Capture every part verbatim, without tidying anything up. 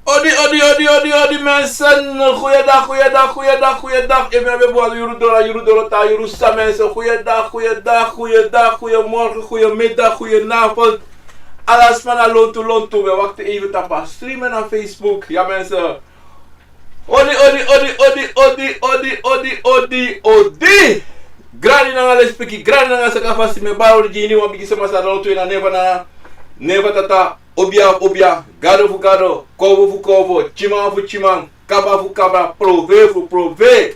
Odi, odi, odi, odi, odi, mensen. Goeiedag, goeiedag, goeiedag, goeiedag. Even hebben we yuru dora, yuru dora, ta yuru sa, mensen. Goeiedag, goeiedag, goeiedag, goeiemorgen, goeiemiddag, goedenavond. Alles van a lontu, lontu. We wachten even tapu a streamen naar Facebook. Ja, mensen. Odi, odi, odi, odi, odi, odi, odi, odi, odi. Grani nanga lespeki, grani nanga sakafasi, mi e bari odi gi wan bigi sama sa lontu na neva na neva tata. Obia, obia, gado fu gado, kovo fu kovo, tyiman fu tyiman, kaba fu kaba, prove fu prove.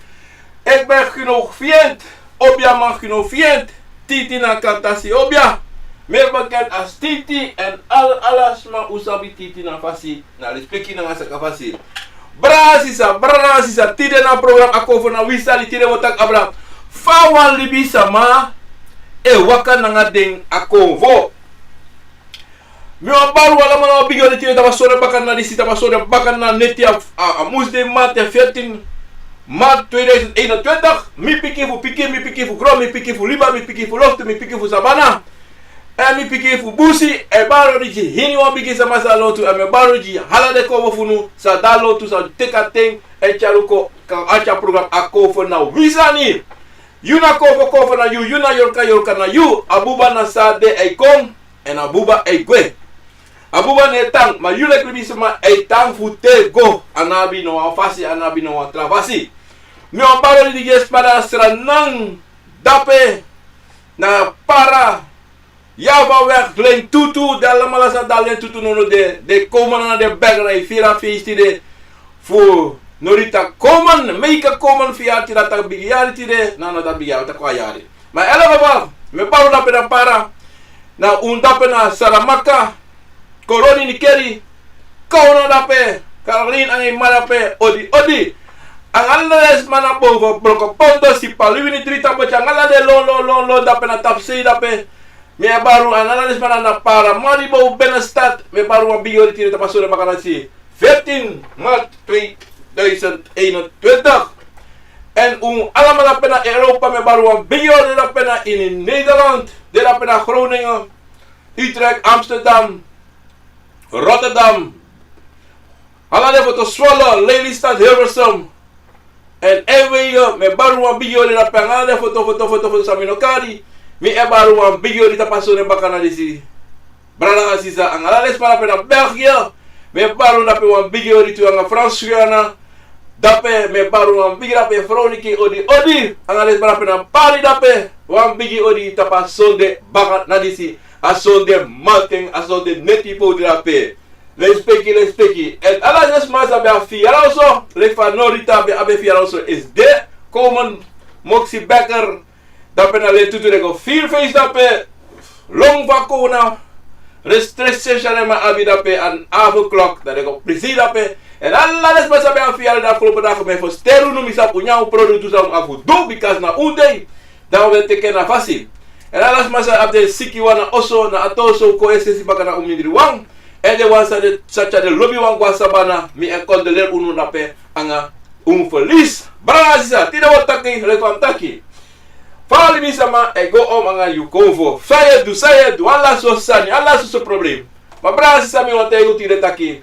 Ik ben Gino Fiend, obia man Gino Fiend, Titi na kantasi obia. Meer bekend als Titi en al, ala sma un sabi Titi na fasi, na lespeki nanga sakafasi. Brada sisa, brada sisa, tide na program Akovo na Wisani, tide wi o taki abra fa wan libisama e waka nanga den Akovo. Mi wan bari un alamala wan bigi odi tide tapu a sonde bakana disi, tapu a sonde bakana neti a, a, a musdei maart, veertien maart tweeduizend eenentwintig. Mi pikin fu pikin, mi pikin fu gron, mi pikin fu liba, mi pikin fu loftu, mi pikin fu sabana. Èn mi pikin fu busi, e bari odi gi hiniwan bigi sama sa lontu, èn mi e bari odi gi ala den kovo fu unu sa de a lontu, sa teki a ten e tyari un kon, kan arki a program Akovo na Wisani. Yu na Kovo, Kovo na yu, yu na Yorka, Yorka na yu. A buba na san a de e kon, èn a buba e gwe. A buba no e tan, ma yu leki libisama e tan fu te go, a no abi no wan fasi, a no abi no wan tra fasi. Mi wan bari odi gi den sma na Sranan, dape na Para, Javaweg, Lentutu, den alamala sa de a Lentutu, no, no, den, den Koman nanga den Bègre e firi a feisti de fu Norita Koman, Meika Koman, fu yari tide, a taki bigi yari tide, no, no, a taki bigi yari, a taki wan yari. Ma in elk geval, mi e bari un dape na Para, na un dape na Saramaka, Koroni, Nickerie, Kawna dape, Caroline nanga en mama dape, odi, odi. Nanga ala den sma na boven, Brokopondo, Sipaliwini, Dritaboti, nanga ala den lon, lon, lon, lon dape na tapusei dape. Mi e bari un, nanga ala den sma na Paramaribo, Binnenstad, mi e bari un wan bigi odi tide tapu a sonde bakana disi, veertien maart tweeduizend eenentwintig. Èn un alamala dape na Europa, mi e bari un wan bigi odi dape na ini Nederland, den dape na Groningen, Utrecht, Amsterdam, Rotterdam, ala den foto, Zwolle, Lelystad, Hilversum, èn Nijmegen, mi e bari un wan bigi odi dape, nanga ala den foto, foto, foto, foto san mi no kari. Mi e bari un wan bigi odi tapu a sonde bakana disi. Brada nanga sisa, nanga ala den sma dape na België, mi e bari un dape wan bigi odi tu, nanga Frans Guyana, dape mi e bari un wan bigi dape, Veronica, odi, odi, nanga den sma dape na Paris dape, wan bigi odi tapu a sonde bakana disi, a sonde mamanten, a sonde neti fu odi dape. Lespeki, lespeki. Èn ala den sma sa ben abi fiyara oso, leki fa Norita ben abi fiyara oso, esde, Komen, Moxie Becker, dape na Lentutu den go firi feisti dape. Lon fu a kownu, restresi sesi den man abi dape, a avondklok, dan den go presi dape. Èn ala den sma sa ben abi fiyara den afgelopen dagen, mi e fersterki unu, mi sabi un nyan un produktu san un abi fu du, bika na un dei, dan un e teki en na fasi. Èn ala sma san abi den sikiwan na oso, na a toso, un kon e sesi baka na un mindriwan. Èn den wan san den, san tyari den lobiwan go na sabana, mi e kondoleri unu dape nanga un verlies. Brada nanga sisa, tide wi o taki, leki fa mi taki. Fa libisama e go om nanga yu konfo. San yu e du, san yu e du, ala sortu sani, ala sortu problem. Ma brada nanga sisa, mi wani taigi yu tide taki,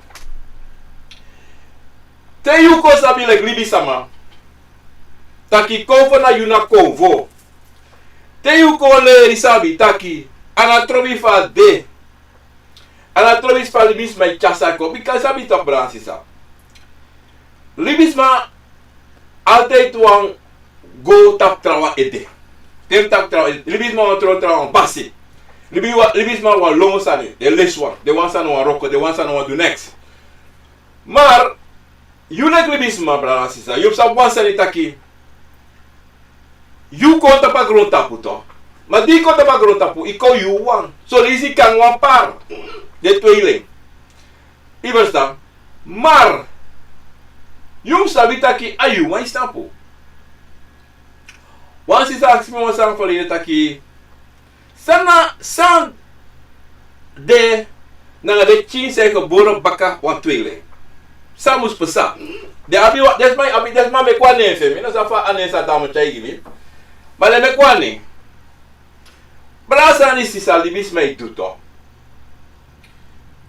te yu kon sabi leki libisama taki konfo na yu na konfo. Te yu kon leri sabi taki a no trobi fa a de. A no trobi fa libisma e tyari sani kon. Bika sabi tok, brada nanga sisa. Libisma altijd wani go tapu trawan ede. Te yu tapu trawan ede, libisma wani tron trawan basi. Libi wa-, libisma wani lon sani. Den lesi wan. Den wani sani wani wroko. Den wani sani wani du neks. Maar yu leki libisma, brada nanga sisa, yu mus sabi wan sani taki, yu kon tapu a grontapu tok. Ma di yu kon tapu a grontapu, yu kon yu wan. Son leisi yu kan wan par. Den tweeling. Yu ferstan? Maar yu mus sabi taki a yu wan yu tapu. Wan sisa aksi mi wan sani verleden taki, san na, san de nanga den pikin san e gebore baka wan tweeling? San mus pasa? Den abi wan, den sma abi, den sma meki wan nen fu en. Mi no sabi fa a nen san a mu tyari gi mi. Ma den meki wan nen. Brada nanga sisa, libisma e du tok.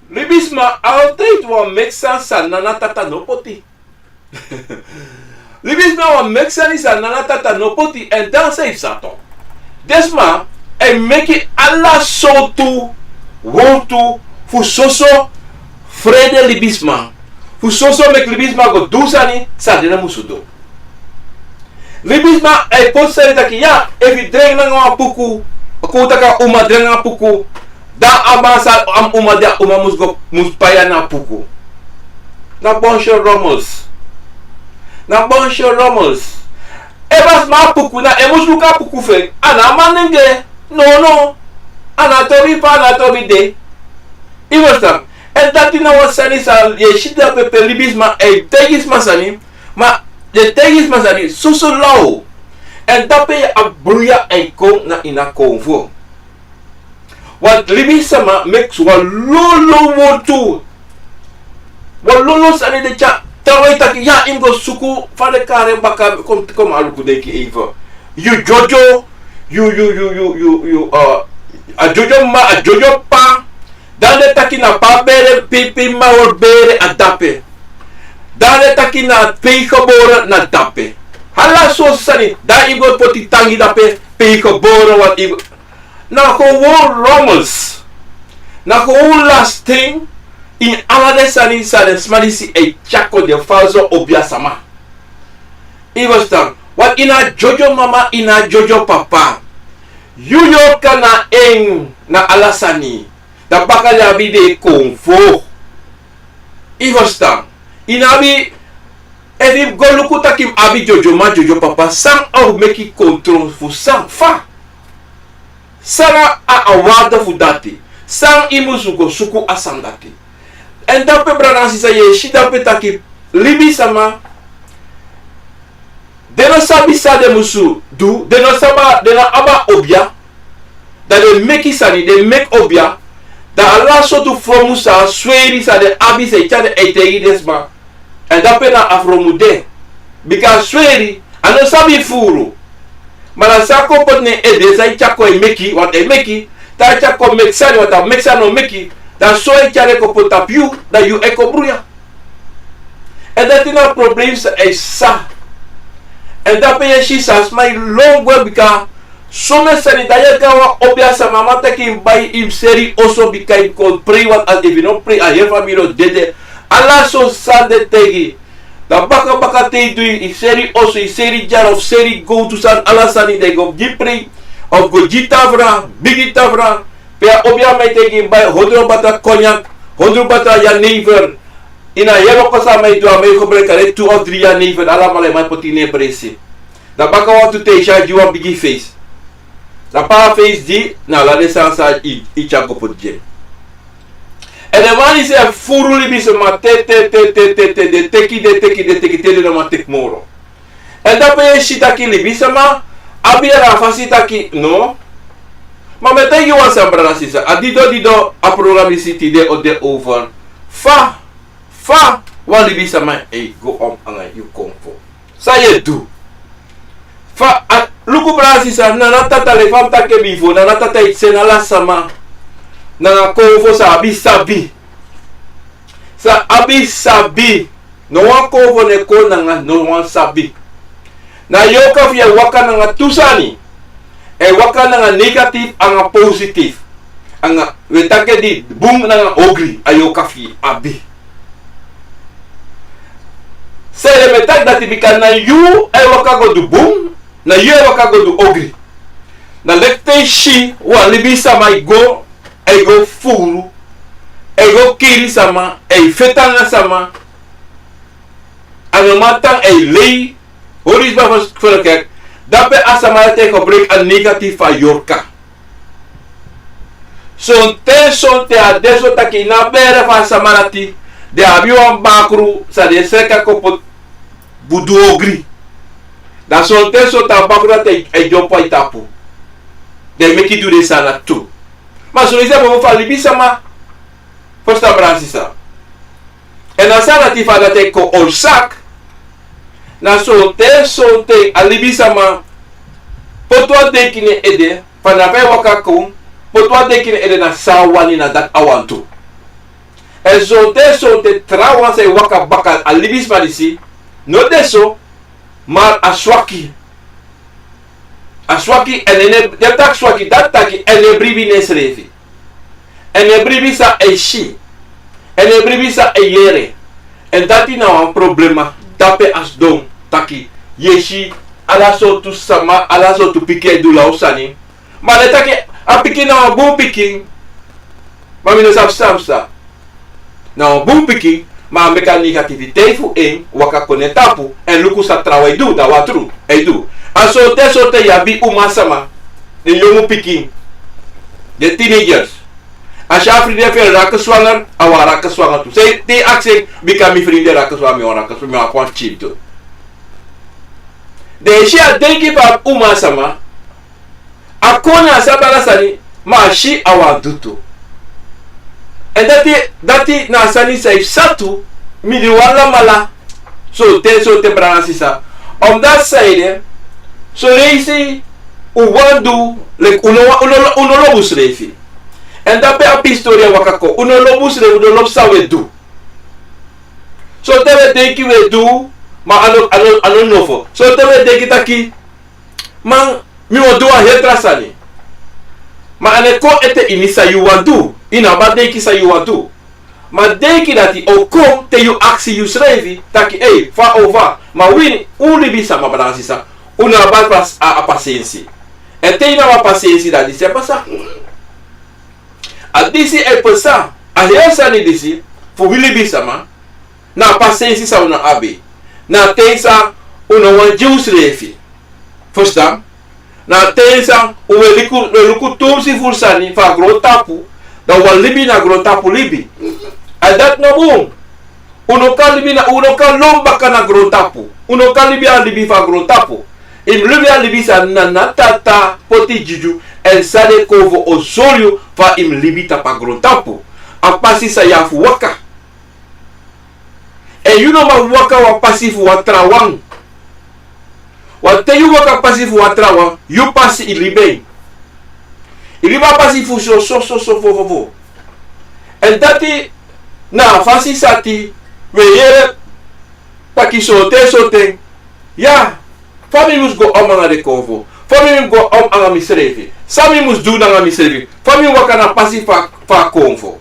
Libisma altijd wan meki sani san Nana Tata no poti. Libisma wan meki sani san Nana Tata no poti, èn dan san yu psa tok. Den sma e meki ala sortu wortu fu soso frede libisma. Fu soso meki libisma go du sani san den no musu du. Libisma e poti sani taki ya, efu yu drengi nanga wan puku, kon un taki a uma drengi nanga puku, dan a man san a uma de, a uma mus go, mus pai na a puku. Na bonso rommels. Na bonso rommels. Efu a sma abi puku, na en mus luku a puku fu en. A no a manengre. No, no. A no a tobi fa, a no a tobi de. Yu ferstan? Èn dati na wan sani san yu e si drape pe libisma e taigi sma sani. Ma yu e taigi sma sani soso law. Èn drape a bruya e kon na ini a konfo. Want libisma meki wan lolo wortu. Wan lolo sani de tyari, trawan yu taki ya, yu mus go suku fa den kari en baka, kon, kon a luku denki even. Yu dyodyo, yu, yu, yu, yu, yu, yu, eh, a dyodyo mama, a dyodyo papa. Dan den taki na pe a bere, pe, pe mama weri bere, a drape. Dan den taki na pe yu gebore, na drape. Ala sortu sani, dan yu go poti tangi drape, pe yu gebore, want yu Na gewoon rommels. Na gewoon lasting. Ini ala den sani san den sma disi e tyari kon, den falso obiasma. Yu ferstan? Want yu na dyodyo mama, yu na dyodyo papa. Yu yorka na en na ala sani. Dan baka yu abi den konfo. Yu ferstan? Yu no abi, efu yu go luku taki yu abi dyodyo mama, dyodyo papa, san a o meki kontrol fu san, fa? San na a, a waarde fu dati? San yu musu go suku a sani dati? Èn drape, brada nanga sisa, yu e si drape taki libisma, den no sabi san den musu du, den no sabi, den no abi a obia. Dan den meki sani, den meki obia. Dan ala sortu fromu san, sweri san den abi, san e tyari den e taigi den sma. Èn drape na a fromu de. Bika a sweri, a no sabi furu. Ma na san a kon poti na en ede, san e tyari kon e meki, want e meki. Dan a tyari kon meki sani, want a meki sani no meki. Dan so e tyari kon poti tapu yu, dan yu e kon bruya. Èn dati na a problem san e psa. Èn drape yu e si san sma e lon gwe, bika somen sani, dan yu e kon na wan obiasma, a man taki yu mus bai, yu mus seri oso, bika yu mus kon prei, want efu yu no prei, a heri famiri o dede. Ala sortu sani den taigi. Dan baka baka te yu du, yu seri oso, yu seri dyari of seri gowtu sani, ala sani, dan yu go gi prei of go gi tafra, bigi tafra. Pe a obiasma e taigi yu mus bai hondro batra konyak, hondro batra jenever. Ini a yere wroko san a man e du, a man e gebruik alleen tu of dri jenever, alamala a man e poti ini en presi. Dan baka wantu ten yu si a gi wan bigi feisi. Dan pe a feisi de, na ala den sani san yu, yu tyari go poti gi en. Èn den man disi e furu libisma te, te, te, te, te, te, den teki, den teki, den teki, te den no man teki moro. Èn drape yu e si taki libisma abi a fasi taki, no. Ma mi e taigi wan sani, brada, sisa. A dido dido a program disi tide o de over fa, fa wan libisma e go om nanga yu konfo. San yu e du? Fa, a, luku, brada, sisa, Nana Tata, leki fa mi taki bifo, Nana Tata e seni ala sama nanga konfo san abi sabi. San abi sabi. No wan konfo no e kon nanga no wan sabi. Na yorka fu yu e waka nanga tu sani. E waka nanga negatif anga positif. Anga, wi e taki di bun nanga ogri, a yorka fu yu abi. San ede mi e taki dati? Bika na yu e waka go du bun, na yu e waka go du ogri. Na leki te yu si wan libisama e go, e go furu, e go kiri sama, e feti nanga sama. A no man tan, e lei, hori sma fu, fu kerki. Dape a sama dati e gebruik a negatif fu a yorka. Sonten, sonten a de so taki yu no abi bere fu a sama dati, den abi wan bakru san den e sreka kon poti fu du ogri. Dan sonten, sonten a bakru dati e, e dyompo a yu tapu. Den e meki yu du den sani dati tu. Ma sonleisi a bobo fu a libisama. Ferstan, brada, sisa. Èn a sani dati, fa dati e kon orsaki, na sonten, sonten a libisama poti wan denki na en ede, fa na fa a e waka kon, poti wan denki na en ede, na san a wani, na dati a wani tu. Èn sonten, sonten trawan san e waka baka a libisma disi, no de so, ma a swaki. A swaki, èn en e, den taki swaki, dati taki, èn en e bribi na ensrefi. Èn en e bribi san a e si. Èn en e bribi san a e yere. Èn dati na wan problema, dape a sidon, taki, yu e si, ala sortu sama, ala sortu pikin e du law sani. Ma den taki, a pikin na wan bun pikin. Ma mi no sabi san psa. Na wan bun pikin, ma a meki a negativiteit fu en waka kon na en tapu, èn luku san trawan e du, dan watru e du. A sorten, sorten yu abi umasama, den yongu pikin, den teenagers. A si a frindin fu en raki swanger, a wani raki swanger tu. San te yu aksi en, bika mi frindin raki swanger, mi wani raki swanger, mi wani kon a pikin tu. Den e si a denki fu a umasama, a kon na a sabi ala sani, ma a si a wani du tu. Èn dati, dati na a sani san e psa tu, mi di wan lamala, sonten, sonten brada nanga sisa. Omdati san ede, son leisi un wani du, leki un no, un no, un no lobi unsrefi. Èn dape a pisitori e waka kon, un no lobi unsrefi, un no lobi san un e du. Sonten un e denki un e du, ma a no, a no, a no nofo. Sonten un e denki taki, man, mi wani du wan heri tra sani. Ma a no e kon ete ini san yu wani du. Yu no abi a denki san yu wani du. Ma denki dati o kon te yu aksi yusrefi taki, ei, fa o fa. Ma wini, un libisama, brada nanga sisa, un no abi a pas-, a, a pasensi. Èn te yu no abi a pasensi, dan disi e pasa. A disi e pasa, a heri sani disi, fu wi libisama, na a pasensi san un no abi. Na a ten san un no wani gi unsrefi. Fusutan? Na a ten san un e luku, un e luku tumsi furu sani fu a grontapu, dan un wani libi na grontapu libi. Èn dati no bun. Un no kan libi na, un no kan lon baka na grontapu. Un no kan libi a libi fu a grontapu. Yu mus libi a libi san Nana Tata poti gi yu, èn san den konfo o sori yu fa yu mus libi tapu a grontapu. A pasi san yu abi fu waka. Èn yu no man waka wan pasi fu wan trawan. Wan te yu waka pasi fu wan trawan, yu pasi yu libi en. Yu libi a pasi fu so, so, so, so, fo, fo, fo. Èn dati na a fasi san di wi e yere taki sonten, sonten. Ya, fa mi mus go om nanga den konfo? Fa mi mus go om nanga misrefi? San mi mus du nanga misrefi? Fa mi waka na pasi fu a, fu a konfo?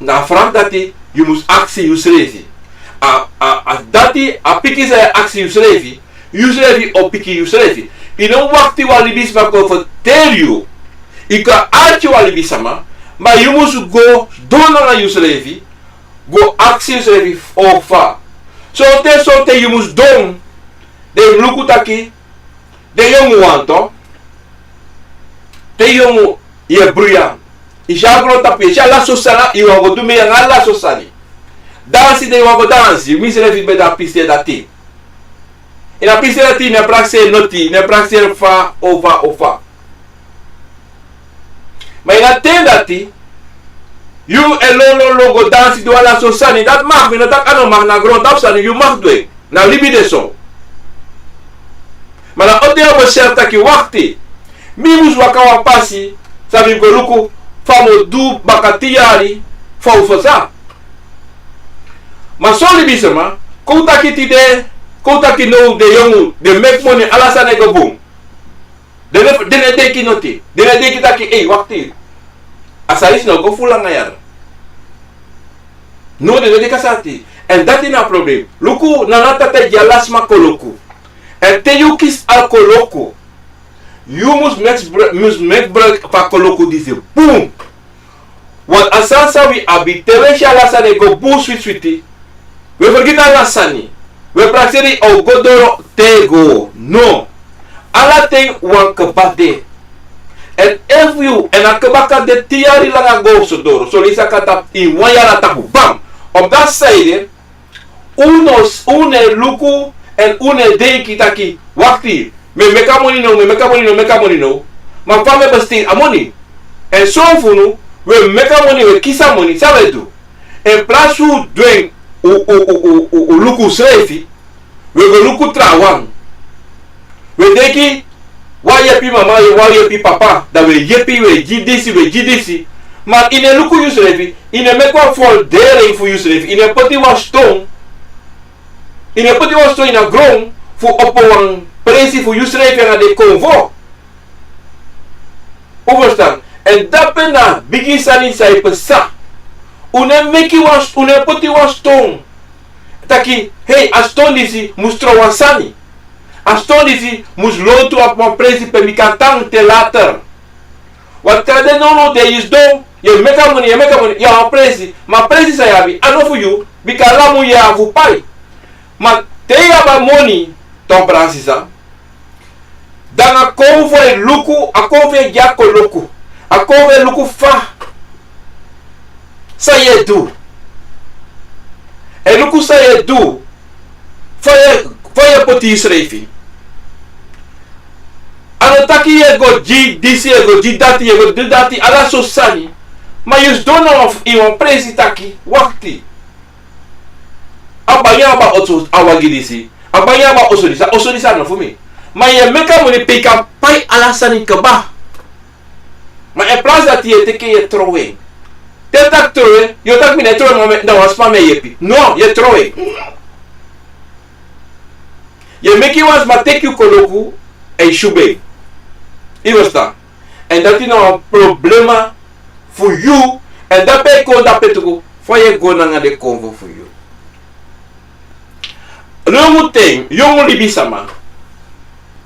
Na a vraag dati yu mus aksi yusrefi. A, a, a dati a pikin san yu e aksi yusrefi, yusrefi o piki yusrefi. Yu no mus wakti wan libisma kon ferteri yu. Yu kan arki wan libisma, ma yu mus go sidon nanga yusrefi, go aksi yusrefi o fa. Sonten, sonten yu mus sidon, dan yu mus luku taki, den yongu wan tu, te yongu yu e bruya. Yu si a grontapu, yu e si ala sortu sani, yu wani go du mei anga ala sortu sani. Dansi, dan yu wani go dansi, yu misrefi ben de a pisi dati. Ini a pisi dati, yu no e prakseri noti, yu no e prakseri fa o fa o fa. Ma ini a ten dati, yu e lon, lon, lon go dansi, du ala sortu sani, dati mag, mi no taki a no mag, na grontapu sani, yu mag du en. Na libi de so. Ma na o de yu o besefi taki, wakti, mi mus waka wan pasi san mi go luku fa mi o du baka tin yari, fa un fasa. Ma son libisma, kon un taki tide, kon un taki now, den yongu, den meki moni, ala sani e go bun. Den no, den no e denki noti. Den no e denki taki, ei, wakti. A sani disi no go fu langa yari. No, den no e denki a sani dati. Èn dati na a problem. Luku, Nana Tata e gi ala sma koloku. Èn te yu kisi a koloku, yu mus meki br-, mus meki breki fu a koloku disi bun. Want a sani san wi abi, te wi e si ala sani e go bun switi switi, wi e fergiti ala sani. Wi e prakseri a o go doro te go. No. Ala ten wan kba de. Èn efu yu, èn a kba kan de tin yari langa go so doro. Son leisi a kan tapu ini wan yari a tapu, bam. Op dati sani de, un no, un no e luku, èn un no e denki taki, wakti, mi e meki a moni now, mi e meki a moni now, meki a moni now. Ma fa mi e bestedi a moni? Èn son fu unu, wi e meki a moni, wi e kisi a moni, san wi e du? In plaats fu un du en, un, un luku unsrefi, wi e go luku trawan. Wi e denki, wi e yepi mama, wi e yepi papa, dan wi e yepi, wi e gi disi, wi e gi disi. Ma yu no e luku yusrefi, yu no e meki wan folderin fu yusrefi, yu no e poti wan ston, yu no e poti wan ston ini a gron fu opo wan presi fu yusrefi nanga den konfo. Un ferstan? Èn dape na bigi sani san e pasa. Un no e meki wan, un no e poti wan ston taki, hei, a ston disi mus tron wan sani. A ston disi mus lontu a wan presi pe mi kan tan te later. Wan tra de nownow de yu sidon, yu e meki a moni, yu e meki a moni, yu abi wan presi. Ma a presi san yu abi, a no fu yu, bika ala mun yu abi fu pai. Ma te yu abi a moni, ton brada sisa, dan a konfo e luku, a konfo e gi a koloku, a konfo e luku fa san yu e du. E luku san yu e du, fa yu e, fa yu e poti yusrefi. A no taki yu e go gi disi, yu e go gi dati, yu e go du dati, ala sortu sani. Ma yu sidon na wan, ini wan presi taki, wakti. A baya, a baya oso, a wagi disi. A baya, a baya oso disi, a oso disi a no fu mi. Ma yu e meki a moni pe yu kan pai ala sani kaba. Ma in plaats dati yu e teki, yu e tron en. Te yu taki tron en, yu o taki mi no e tron en, ma mi, na wan sma mi e yepi. No, yu e tron en. Yu e meki wan sma teki yu koloku, èn yu subi en. Yu ferstan? Èn dati na wan problema fu yu, èn dape e kon dape tu, fa yu e go nanga den konfo fu yu. Yongu ten, yongu libisama.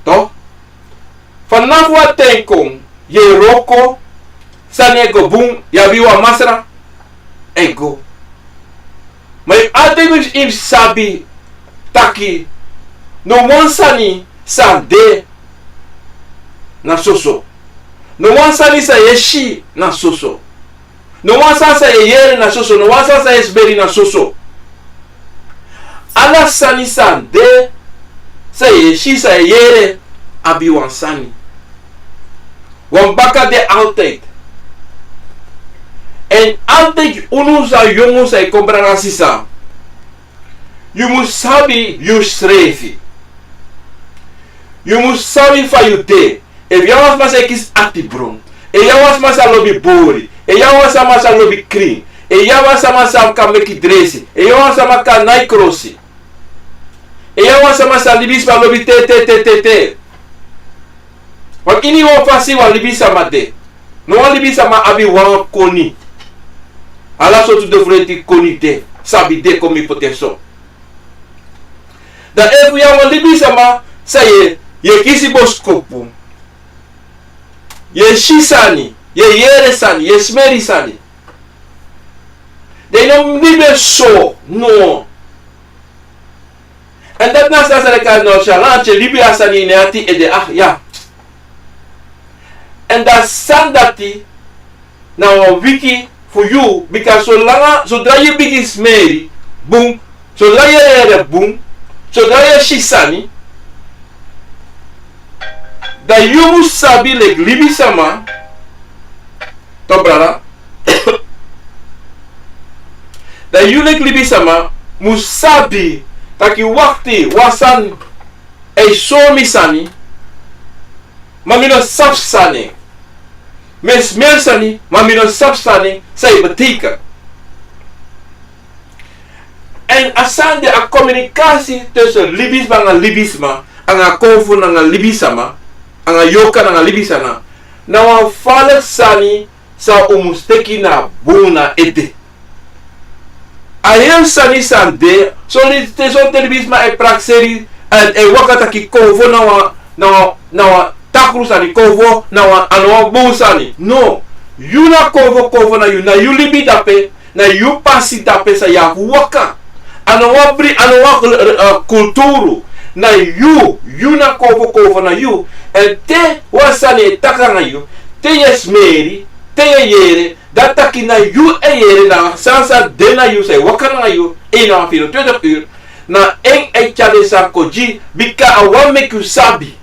Toch? Fanafu a ten kon, yu e wroko, sani e go bun, yu abi wan masra, e go. Ma yu altijd mus sabi taki, no wan sani san de na soso. No wan sani san yu e si na soso. No wan sani san yu e yere na soso. No wan sani san yu e smeri na soso. Ala sani san de, san yu e si, san yu e yere, abi wan sani. Wan baka de altijd. Èn altijd unu san yongu san e kon, brada sisa, yu mus sabi yusrefi. Yu mus sabi fa yu de. Efu yu a wan sma san e kisi atibron, efu yu a wan sma san lobi bori, efu yu a wan sma san lobi krin, efu yu a wan sma san kan meki dresi, efu yu a wan sma kan nai krosi, efu yu a wan sma san libisma lobi te, te, te, te, te. Want ini wan fasi wan libisama de. No wan libisama abi wan koni. Ala sortu difrenti koni de, sabi de, kon mi poti en so. Dan efu yu a wan libisama san yu e, yu e kisi boskopu, yu e si sani, yu e yere sani, yu e smeri sani, dan yu no mus libi so, no. Èn dati na san san den e kari nonchalant, yu e libi a sani ini yu ati, ede, ah, ya. Èn dan a sani dati na wan wiki fu yu, bika solanga, sodra yu bigin smeri bun, sodra yu e yere bun, sodra yu e si sani, dan yu mus sabi leki libisama, toch brada? Dan yu leki libisama mus sabi taki, wakti, wan sani e sori mi sani, ma mi no sabi san na en. Mi e smeri sani, ma mi no sabi san na en, san e betekent. Èn a sani de, a komunikasi tussen libisma nanga libisma, nanga konfo nanga libisama, nanga yorka nanga libisama, na wan falsi sani san un mus teki na bun na ede. A heri sani san de, son te, son te libisma e prakseri, e, e waka taki konfo na wan, na wan, na wan takru sani, konfo na wan, a no wan bun sani. No, yu na konfo, konfo na yu, na yu libi dape, na yu pasi dape san yu abi fu waka. A no wan bri, a no wan, eh, eh, kulturu. Na yu, yu na konfo, konfo na yu. Èn te wan sani e taki nanga yu, te yu e smeri, te yu e yere, dati taki na yu e yere, na san san de na yu, san e waka nanga yu ini a vierentwintig uur, na en e tyari den sani kon gi, bika a wani meki yu sabi.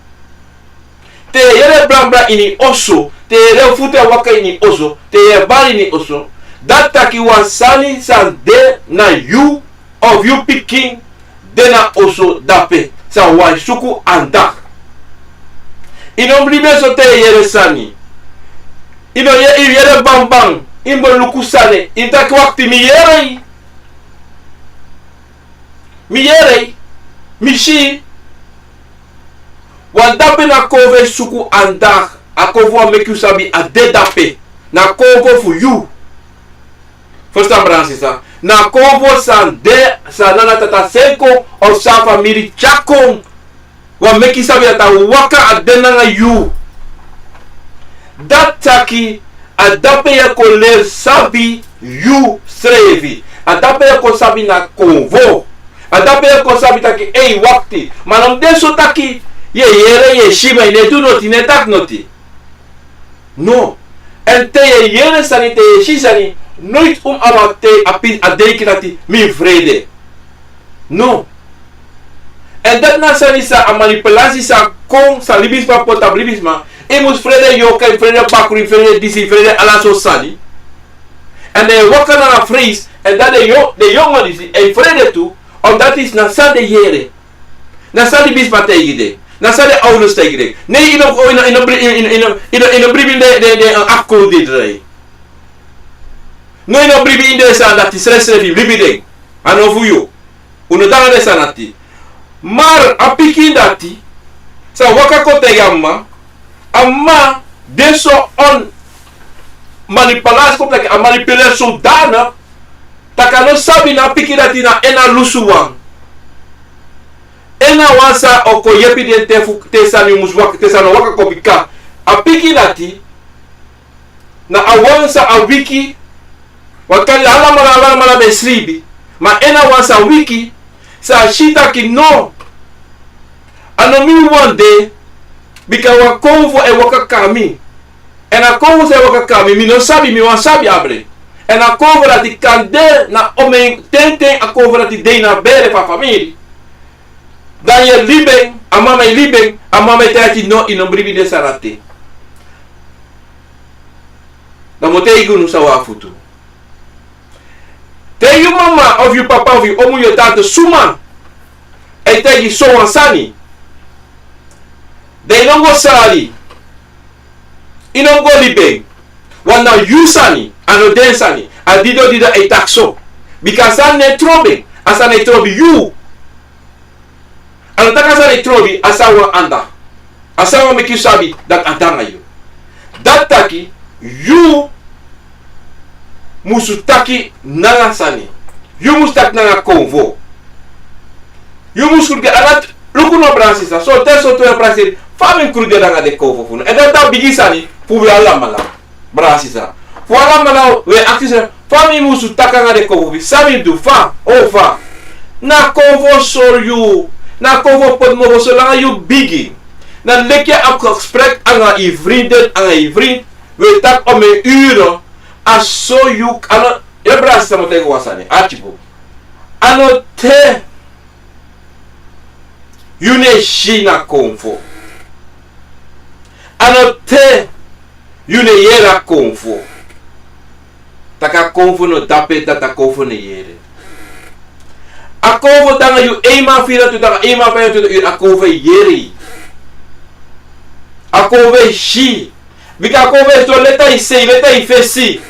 Te yu e yere blabla ini oso, te yu e yere futu e waka ini oso, te yu e bari ini oso, dati taki wan sani san de na yu, of yu pikin de na oso dape, san wani suku andak. Yu no mus libi so te yu e yere sani. Yu no, yu e yere banban, yu mus luku sani. Yu taki wakti, mi yere yu. Mi yere yu. Mi si yu. Wan dape na konfo e suku anda. A konfo wan meki yu sabi a de dape. Na konfo fu yu. Fusutan, brada nanga sisa. Na konfo san de, san nana tata seni kon, of san famiri tyari kon. Wan meki yu sabi dati a waka a de nanga yu. Dati taki, a dape yu e kon leri sabi yusrefi. A dape yu e kon sabi na konfo. A dape yu e kon sabi taki, ei, wakti. Ma no mus de so taki, yu e yere, yu e si, ma yu no e du noti, yu no e taki noti. No. Èn te yu e yere sani, te yu e si sani, noiti un mus abi a te-, a pi-, a denki dati mi frede. No. Èn dati na sani san a manipulasi san kon, san libisma poti tapu libisma. Yu mus frede yorka, yu frede bakru, yu frede disi, yu frede ala sortu sani. Èn den e waka nanga freisi, èn dan den yo-, den yongu disi e frede tu, omdat disi na san den yere. Na san libisma taigi den. Na san den owders taigi den. Ne yu no, yu no, yu no bri-, yu no, yu no, yu no, yu no bribi ini den, den, den, eh, afkowtu di e drai. No, yu no bribi ini den sani dati, srefsrefi yu bribi den. A no fu yu. Un no de nanga den sani dati. Ma a pikin dati, san waka kon taigi a mama, a mama de so on manipulasi, kon taki a manipuleri so dana, taki a no sabi na a pikin dati na en a lusu wan. En a wan san o kon yepi den te fu, te sani mus waka, te sani o waka kon, bika a pikin dati na a wan san a wiki, want kande alamala, alamala ben sribi, ma en a wan san wiki, san a si taki no, a no mi wan de, bika wan konfo e waka kon na mi. Èn a konfo san e waka kon na mi, mi no sabi, mi wani sabi abra en. Èn a konfo dati kan de na omeni ten, ten a konfo dati de ini a bere fu a famiri. Dan yu e libi en, a mama e libi en, a mama e taigi yu no, yu no mus bribi den sani dati. Dan mi o taigi unu san wani futu. Te yu mama of yu papa of yu omu, yu tante, suma e taigi yu sowan sani, dan yu no mus go sali, yu no mus go libi en. Want na yu sani, a no den sani. A didon didon e taki so. Bika a sani no e trobi en, a sani e trobi yu. A no taki a sani e trobi a san wan anda. A san wan meki yu sabi dati a de nanga yu. Dati taki, yu musu taki nanga sani. Yu musu taki nanga konfo. Yu musu krudu, a no luku no, brada nanga sisa. So te so tu e prakseri, fa mi krudu nanga den konfo fu unu. Èn dati a bigi sani fu wi alamala. Brada nanga sisa. Fu alamala, wi e aksi srefi, fa mi musu taki nanga den konfo fu mi, san mi mus du, fa, o fa. Na konfo sori yu, na konfo poti mofo solanga yu bigi. Na leki yu abi gesprek nanga yu vriendin, nanga yu vriend, wi e taki omeni uru, a so yu, a no, yu, brada nanga sisa, mi o taigi wan sani, arki bun. A no te yu no e si na konfo. A no te yu no e yere a konfo. Taki a konfo no de ape, dati a konfo no e yere. A konfo de nanga yu, eenmaal vierentwintig, eenmaal vijfentwintig uur a konfo e yere yu. A konfo e si. Bika a konfo e sidon leti na yu sei, leti na yu fesi.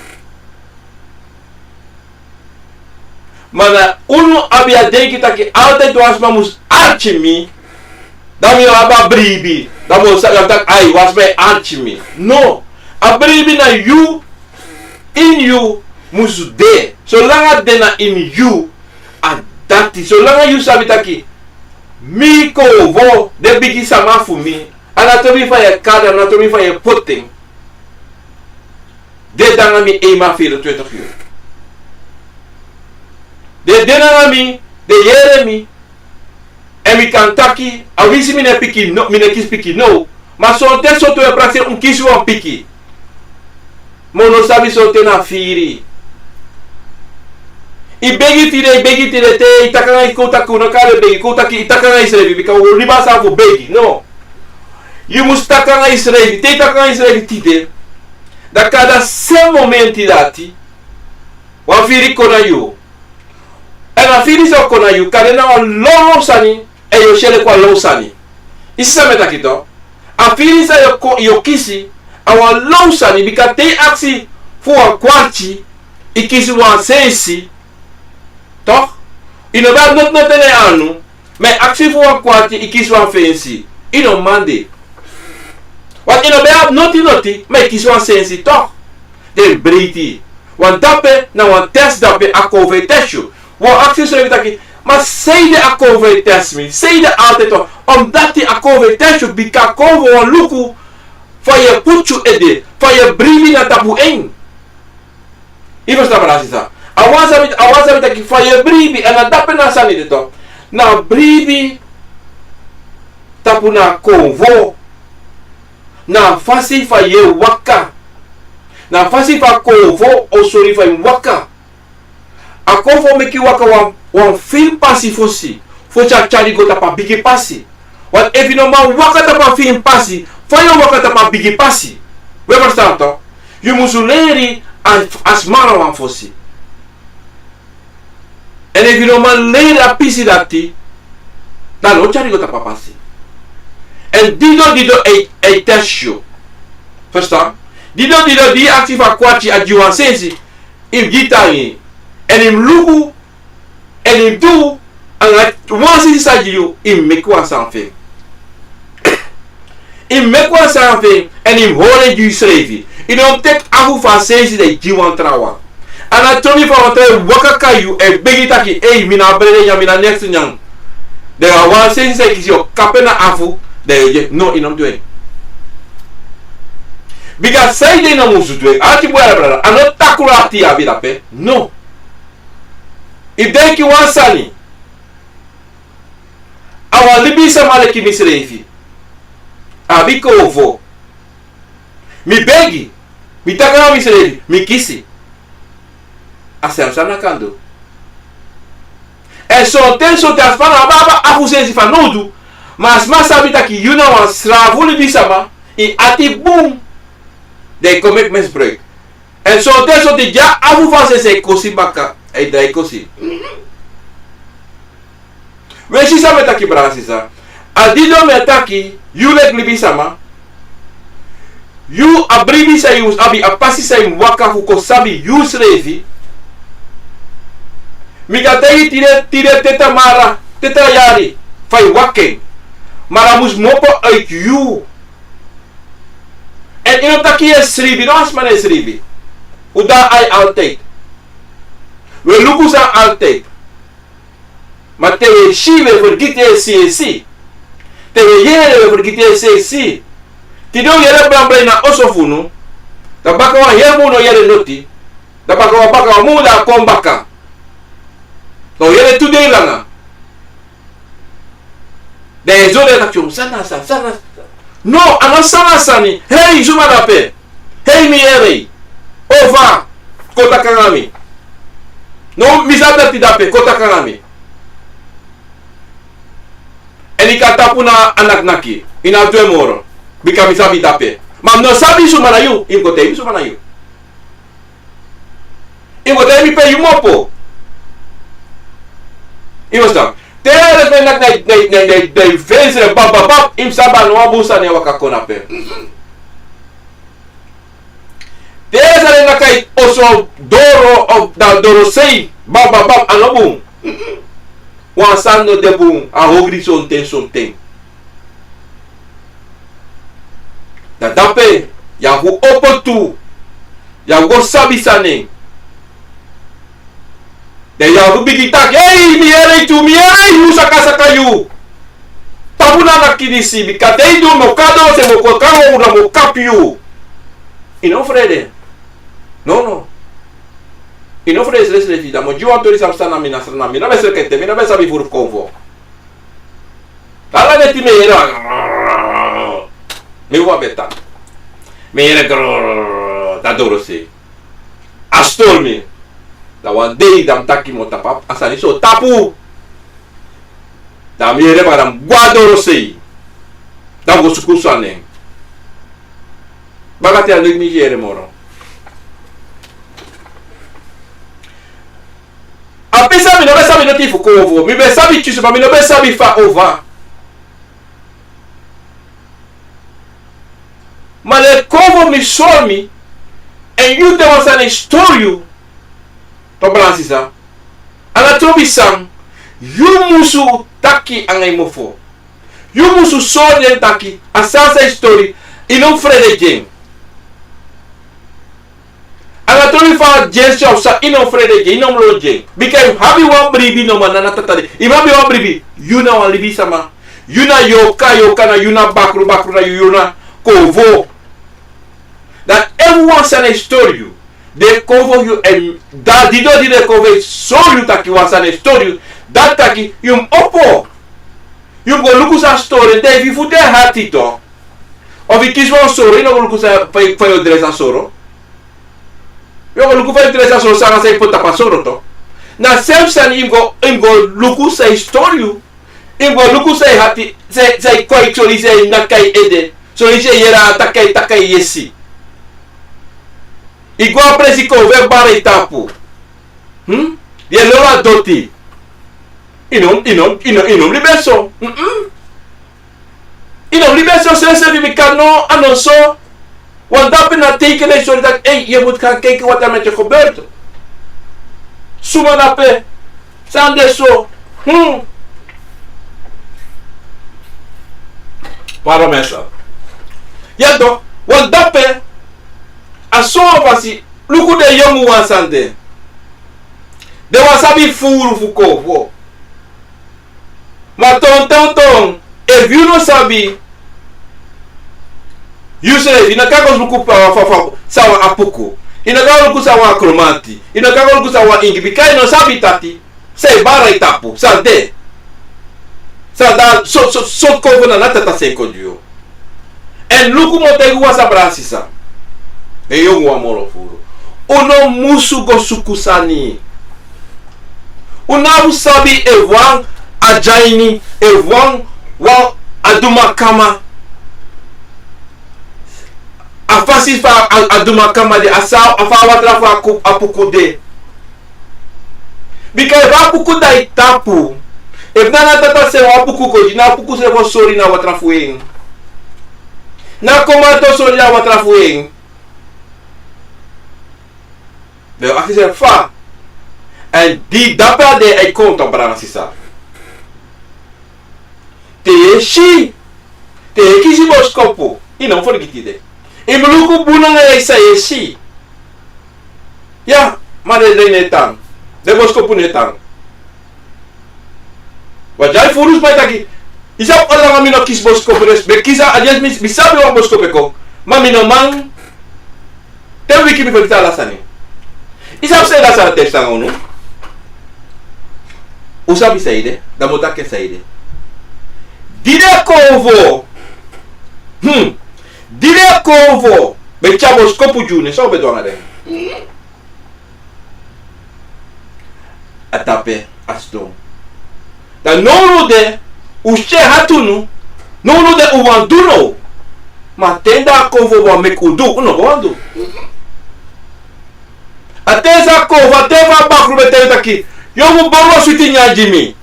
Ma na unu abi a denki taki altijd wan sma mus arki mi, dan mi o abi a bribi. Dan mi o sa-, dan taki, ai, wan sma e arki mi. No. A bribi na yu, ini yu musu de. Solanga a de na ini yu, a dati. Solanga yu sabi taki mi konfo, den bigi sama fu mi, a no trobi fa yu e kari en, a no trobi fa yu e poti en. Den de nanga mi eenmaal vierentwintig uur. Den de nanga mi, den yere mi. Èn mi kan taki, a winsi mi no e piki no, mi no e kisi piki now. Ma sonten, sonten wi e prakseri un kisi wan piki. Ma un no sabi sonten na firi. Yu begi tide, yu begi tide, te yu taki nanga yu, kon taki un no kari begi, kon taki yu taki nanga yusrefi, bika un no libi a sani fu begi, no. Yu mus taki nanga yusrefi, te yu taki nanga yusrefi tide, dan kande a sen momenti dati, wan firi kon na yu. Èn a firi san o kon na yu, kande na wan lawlaw sani, èn yu o si en leki wan law sani. Yu si san mi e taki, to? A firi san yu o kon, yu o kisi, a wan law sani, bika te yu aksi fu wan kwarti, yu kisi wan sensi, toch? Yu no ben abi noti noti na yu anu, ma yu aksi fu wan kwarti, yu kisi wan fensi. Yu no man de. Want yu no ben abi noti noti, ma yu kisi wan sensi, toch? Den breiti. Want dape na wan test dape, a K V test yu. Wan aksi srefi taki, ma sanede a K V test mi? Sanede altijd toch? Omdat a K V test yu, bika a K V wani luku fa yu e poti yu ede, fa yu e bribi na tapu en. Yu ferstan, brada, sisa? A wani sabi, a wani sabi taki fa yu e bribi, èn na dape na a sani de toch. Na bribi tapu na konfo. Na a fasi fa yu e waka. Na a fasi fa konfo o sori fa yu mus waka. A konfo meki yu waka wan, wan fini pasi fosi, fosi a tyari go tapu a bigi pasi. Want efu yu no man waka tapu a fini pasi, fa yu o waka tapu a bigi pasi? We ferstan toch? Yu musu leri a, a sma wan fosi. Èn efu yu no man leri a pisi dati, dan a no o tyari go tapu a pasi. Èn dido dido a e, a e test yu. Ferstan? Dido dido di yu aksi fu a kwarti, a gi yu wan sensi, yu mus gi tangi. Èn yu mus luku, èn yu mus du, anga wan sensi san a gi yu, yu mus meki wan sani fu en. Yu mus meki wan sani fu en, èn yu mus hori en gi yusrefi. Yu no mus teki afu fu a sensi dan yu gi wan trawan. A no trobi fu a wan tra e waka kon na yu, e begi taki, ei, mi no abi brede nyan, mi no abi neks nyan. Dan a wan sensi san yu kisi yu o kapu en na afu, dan yu o gi en. No, yu no mus du en. Bika sanede yu no musu du en? Ati bun, brada, a no takru ati yu abi dape. No. Yu denki wan sani. A wan libisama leki misrefi. A abi konfo. Mi begi, mi taki nanga misrefi, mi kisi. A srefi sani a kan du. Èn sonten, sonten a sma no abi afu sensi fanowdu. Ma a sma sabi taki yu na wan srafu libisama, yu ati bun. Dan yu kon meki misbruik. Èn sonten, sonten di a afu fu a sensi e kosi baka, a e drai kosi. We, sisa, mi e taki, brada, sisa. A dido mi e taki, yu leki libisama, yu a bribi san yu mus abi, a pasi san yu mus waka fu kon sabi yusrefi. Mi kan taigi tide, tide te tamara, te tra yari, fa yu waka en. Ma a mus kmopo uit yu. Èn yu no taki yu e sribi, no, a sma no e sribi. Un de na ai altijd. We luku san altijd. Ma te we si, we fergiti e si, e si. Te we yere, we fergiti e si, e si. Tide un yere blanblan na oso fu unu. Dan baka wan heri mun un no yere noti. Dan baka wan, baka wan mun dan a kon baka. Dan un yere tu dei langa. Dan yu e sori en taki, san na a sani, san na a sani. No, a no san na a sani. Hei, suma dape? Hei, mi yere. Ova, kon taki nanga mi. No, mi sabi dati dape, kon taki nanga mi. Èn yu kan tapu na a naknaki. Yu no abi du en moro. Bika mi sabi dape. Ma mi no sabi suma na yu, yu mus kon taigi mi suma na yu. Yu mus kon taigi mi pe yu kmopo. Yu mus taki. Te a respect na, na, na, na, na, na yu fensre, bab, bab, bab, yu mus sabi a no wan bun sani e waka kon na pe. Te a sani na kai oso doro, of dan dorosei, bab, bab, bab, a no bun. Wan sani no de bun, a ogri sonten, sonten. Dan dape, yu abi fu opo tu, yu abi fu go sabi san na en. Dan yu abi fu bigin taki, ei, mi yere yu tu, mi yere yu, saka saka yu. Tapu na a naknaki disi, bika te yu du, mi o kon na dorosei, mi o kon kari wan ura, mi o kapu yu. Yu no frede. No, no. Yu no frede srefsrefi, dan mi o gi wan tori san psa na mi, na srana, mi no ben sreke ete, mi no ben sabi furu fu konfo. Ala dei mi e yere, mi wan beta. Mi e yere grrr, dan dorosei. A stori mi. Dan wan dei dan mi taki mi o tapu a sani so tapu. Dan mi yere baka, dan mi gwe na dorosei. Dan mi go suku san na en. Baka te a no e gi mi yere moro. A pisi san mi no ben sabi noti fu konfo. Mi ben sabi tyusu, ma mi no ben sabi fa ova. Ma den konfo mi sori mi, Èn yu de wan sani e stori yu. Tobra sisa. Ala trobi san yu musu taki anga yu mofo. Yu musu sori den taki a sani san yu stori, yu no frede gi en. Ala trobi fa a gi en, san yu no frede gi en, yu no mus lon gi en. Bika yu abi wan bribi, no man, na na tata de. Yu abi wan bribi. Yu na wan libisama. Yu na yorka, yorka na yu, na bakru, bakru na yu, yu na kovo. Dan efu wan sani e stori yu, den kovo yu, èn dati dati den kovo e sori yu taki wan sani e stori yu, dati taki yu mus opo. Yu mus go luku san stori en, dan efu yu fu de hati to. Efu yu kisi wan soro, yu no go luku san, fa yu, fa yu o dresi a soro. Yu o go luku fa yu dresi a soro, san a sani yu poti tapu a soro to. Na srefi sani yu mus go, yu mus go luku san e stori yu. Yu mus go luku san yu hati, san, san yu kon e sori, san yu naki a yu ede. Sori san yu yere, a taki a yu, taki a yu yesi. Yu go a presi, kovo e bari yu tapu. Hmm? Yu e lolo a doti. Yu no, yu no, yu no, yu no mus libi en so. Mm-mm. Yu no mus libi en so, srefi, srefi, bika no, a no so. Want dape na teken, na yu sori taki, ei, yu mus kan kijken wat er met je gebeurt. Suma dape. San de so. Hmm. Pardon, mensen. Ya toch, want dape, a so wan fasi, luku den yongu wan sani de. Den wan sabi furu fu kovo. Ma ton, ton, ton, efu yu no sabi, yu srefi, yu no kan go luku fa, fa, fa, san wan apuku. Yu no kan go luku san wan akromanti. Yu no kan go luku san wan ingi, bika yu no sabi taki san e bari yu tapu, san de. San de, so, so, so kovo na na tata seni kon gi yu. Èn luku, mi o taigi wan sani, brada, sisa. Den yongu wan moro furu. Un no musu go suku sani. Un no abi sabi efu wan a dyaini, efu wan, wan a dumakama. A fasi fa a, a dumakama de, a sa, a fa a watra fu a ku-, apuku de. Bika efu apuku de a yu tapu, efu na na tata seni wan apuku kon gi, na apuku srefi o sori na watra fu en. Na komanto o sori na watra fu en. Den o aksi srefi fa. Èn di dape a de e kon, brada, sisa. Te yu e si, te yu e kisi boskopu, yu no mus fergiti den. Yu mus luku bun nanga san yu e si. Ya, ma den, den no e tan. Den boskopu no e tan. Wan dei furu sma e taki, yu sabi, ala nanga mi no kisi boskopu, dus mi e kisi a, a dei mi, mi sabi wan boskopu e kon. Ma mi no man. Te wiki mi fergiti ala sani. Yu sabi san ede, a sani te fu sanga unu. Un sabi san ede, dan mi o taki san ede. Di den kovo. Hmm. Di den kovo ben tyari boskopu gi unu, san un ben du nanga den? A tapu, a sidon. Dan nownow de, un si en hati unu, nownow de un wani du now. Ma te dan a kovo wani meki un du, un no go wani du. A ten san a kovo, a ten fa a bakru ben taigi taki, yu mus bari wan switi nyanyan gi mi.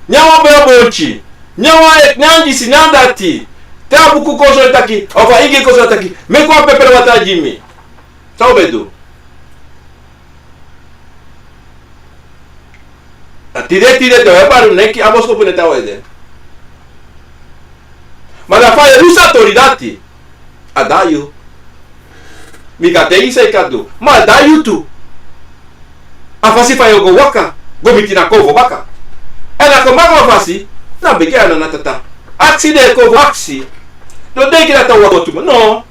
Nyan wan bun bonti. Nyan wan, nyan disi, nyan dati. Te a apuku kon sori taki, of a ingi kon sori taki, meki wan pepere watra gi mi. San un ben du? A tide, tide te un e bari, un no e kisi, a boskopu no e tan, un e de. Ma dan fa yu e lusu a tori dati, a de na yu. Mi kan taigi yu san yu kan du, ma a de na yu tu. A fasi fa yu o go waka go miti na kovo baka. Èn a kon baka wan fasi, na begi a na na tata. Aksi den kovo, aksi. No denki dati a waka tu, no.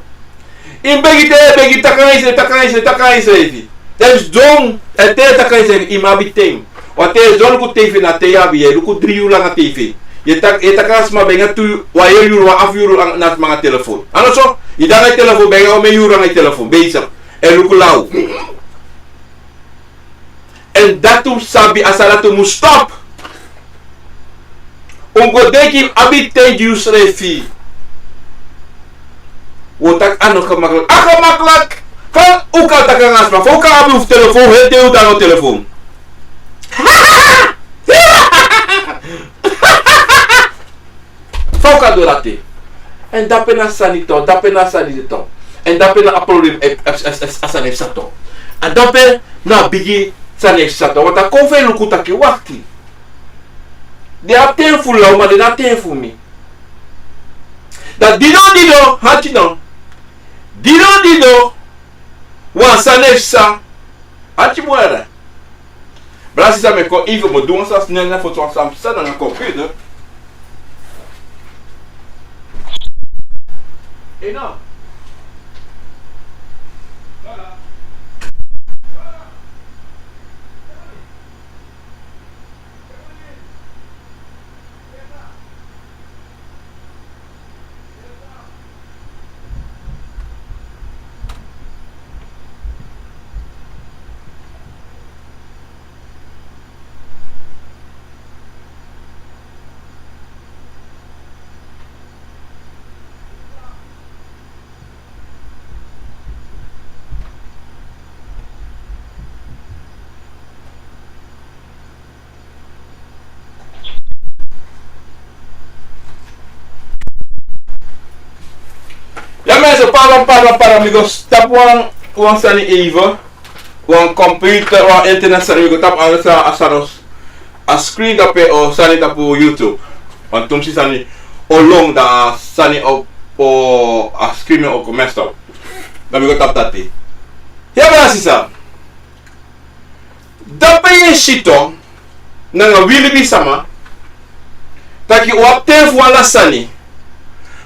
Yu mus begi te, begi, taki nanga yusrefi, taki nanga yusrefi, taki nanga yusrefi. Den sidon, èn te yu e taki nanga yusrefi, yu mus abi ten. Wan ten yu sidon luku tv, na ten yu abi, yu e luku dri yuru langa tv. Yu e taki, yu e taki nanga sma, ben nanga tu, wan yuru, wan afu yuru nanga sma nanga telefon. A no so, yu de nanga yu telefon, ben nanga omeni yuru nanga yu telefon, ben yu sabi. Èn luku law. Èn dati un sabi, a sani dati un mus stop. Un go denki, abi ten gi yusrefi. Un o taki a no gemakkelijk. A gemakkelijk. Fa un kan taki nanga sma, fa un kan abi un telefon, heri dei un de nanga telefon. Fa un kan du dati? Èn dape na sani tu, dape na sani de tu. Èn dape na a problem e, e, e, e, a sani e psa tu. A dape na a bigi sani e psa tu. Want a kon fu e luku taki wakti. Den abi ten fu law, ma den no abi ten fu mi. Da dido dido, hati no. Dido dido, wan sani e psa. Hati bun. Brada sisa, mi e kon even, mi o du wan sani snel na foto wan sani san nanga computer. Ei, no. Ya, mensen, pardon, pardon, pardon. Mi go stop wan, wan sani even. Wan computer, wan internet sani. Mi go tapu alles a, a sani, a screen tapu, o sani tapu YouTube. Wan tumsi sani o lon, da sani o, o, a screen o kon messed up. Da mi go tapu dati. Ya, brada sisa. Dape yu e si tu, nanga wi libisama, taki un abi ten fu ala sani,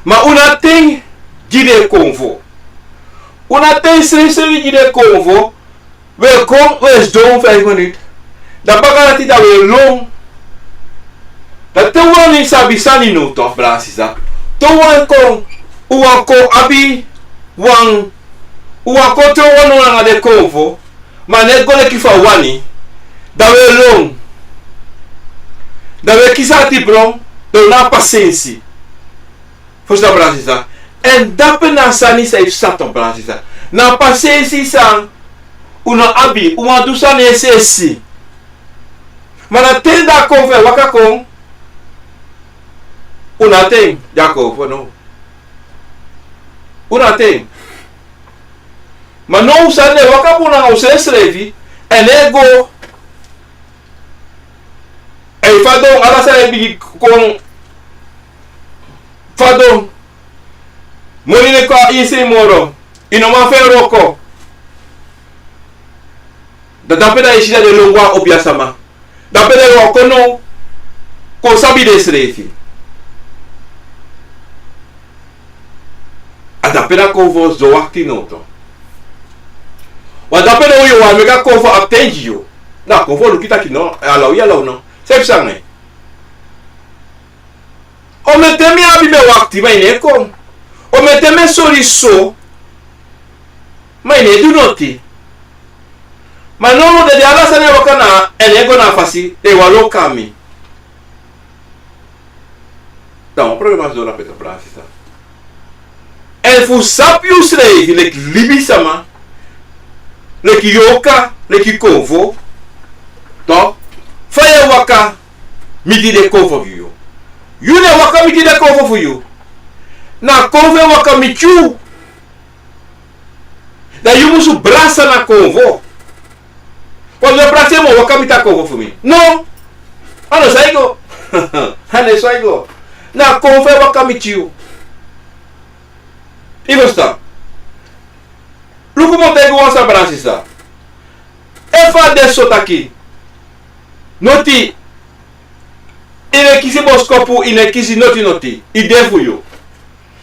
ma un no abi ten gi den konfo. Un no abi ten srefsrefi gi den konfo. Wi e kon, wi e sidon feifi miniti. Dan baka dati dan wi e lon. Dan te un wani sabi sani now tu, brada sisa. Te un wani kon, un wani kon abi wan, un wani kon tron wan no nanga den konfo. Ma a no e go leki fa un wani. Dan wi e lon. Dan wi e kisi ati bron. Dan un no abi pasensi. Fusutan, brada sisa. Èn dape na a sani san e psa tu, brada sisa. Na a pasensi san un no abi, un wani du sani esi esi. Ma na te a konfo e waka kon, un no abi ten gi a konfo, no. Un no abi ten. Ma now sani e waka bun nanga un srefsrefi, èn e go. Èn fadon, ala sani e bigin kon fadon. Moni no e kon a ini sei moro. Yu no man feni wroko. Dan dape dan yu e si dan den lon go na obiasama. Dape dan yu o kon now kon sabi densrefi. A dape dan konfo sidon wakti now tu. Wan dape dan yu wani meki a konfo abi ten gi yu. Dan a konfo luku taki no, a law yu, a law no. San e psa nanga en? Omeni ten mi abi, mi e wakti, ma yu no e kon. Omeni ten mi e sori so, ma yu no e du noti. Ma now dede ala sani e waka na, èn e go na a fasi, dan yu wani lon kon na mi. Dan wan problema sidon na pesa, brada sisa. Èn fu sabi yusrefi leki libisama, leki yorka, leki konfo, toch, fa yu e waka miti den konfo fu yu. Yu no e waka miti den konfo fu yu. Na konfo e waka miti yu. Dan yu musu brasa na konfo. Wan yu brasa, yu mu waka miti a konfo fu mi. No. A no so a e go. A no so a e go. Na konfo e waka miti yu. Yu e ferstan? Luku, mi o taigi wan sani, brada sisa. Efu a de so taki noti, yu no e kisi boskopu, yu no e kisi noti noti, yu de fu yu.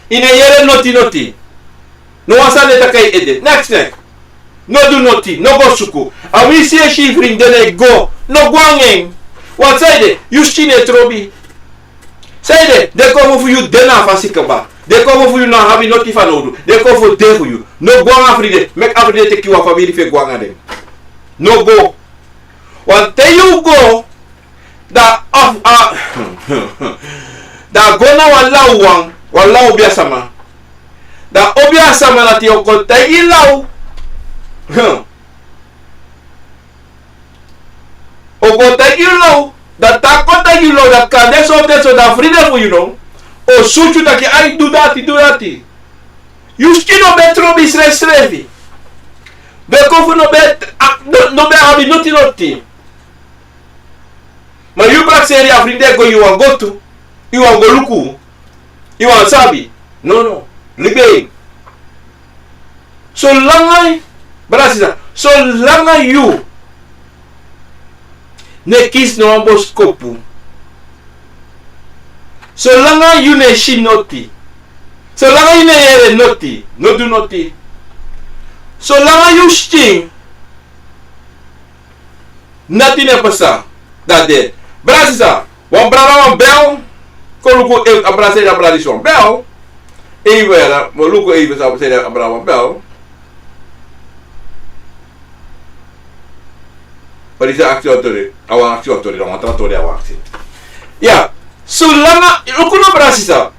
Yu no e yere noti noti. No wan sani no e taki a yu ede. Neks, neks. No du noti, no go suku. A winsi yu e si yu frind den e go, no go nanga en. Want sanede, yu skin e trobi. Sanede, den konfo fu yu de na a fasi kaba. Den konfo fu yu no abi noti fanowdu. Den konfo de fu yu. No go nanga a frind den. Meki a frind den teki wan famiri fu en go nanga den. No go. Want te yu go, dan a, a, dan a go na wan law wan, wan law obiasama. Dan obiasama dati o kon taigi yu law. O kon taigi yu law. Dan te a kon taigi yu law, dan kande so, te so, dan a frind fu yu no o sutu yu taki, ai, du dati, du dati. Yu skin no ben trobi srefsrefi. Ben kofu no ben, a, no, no ben abi noti noti. Ma yu prakseri a frin di e go, yu wani go tu, yu wani go luku, yu wani sabi. No, no. Libi en. Solanga, brada sisa, solanga yu no e kisi na wan boskopu, solanga yu no e si noti, solanga yu no e yere noti, no du noti. Solanga yu skin, noti no e pasa, dan a de. Brada sisa, wan brada wan bel. Kon luku efu a brada seni a brada disi wan bel. Even, mi o luku even san a brada wan bel. Ma disi a aksi wan tori, a wan aksi wan tori, dan wan tra tori a wan aksi. Ya, solanga, luku no, brada sisa.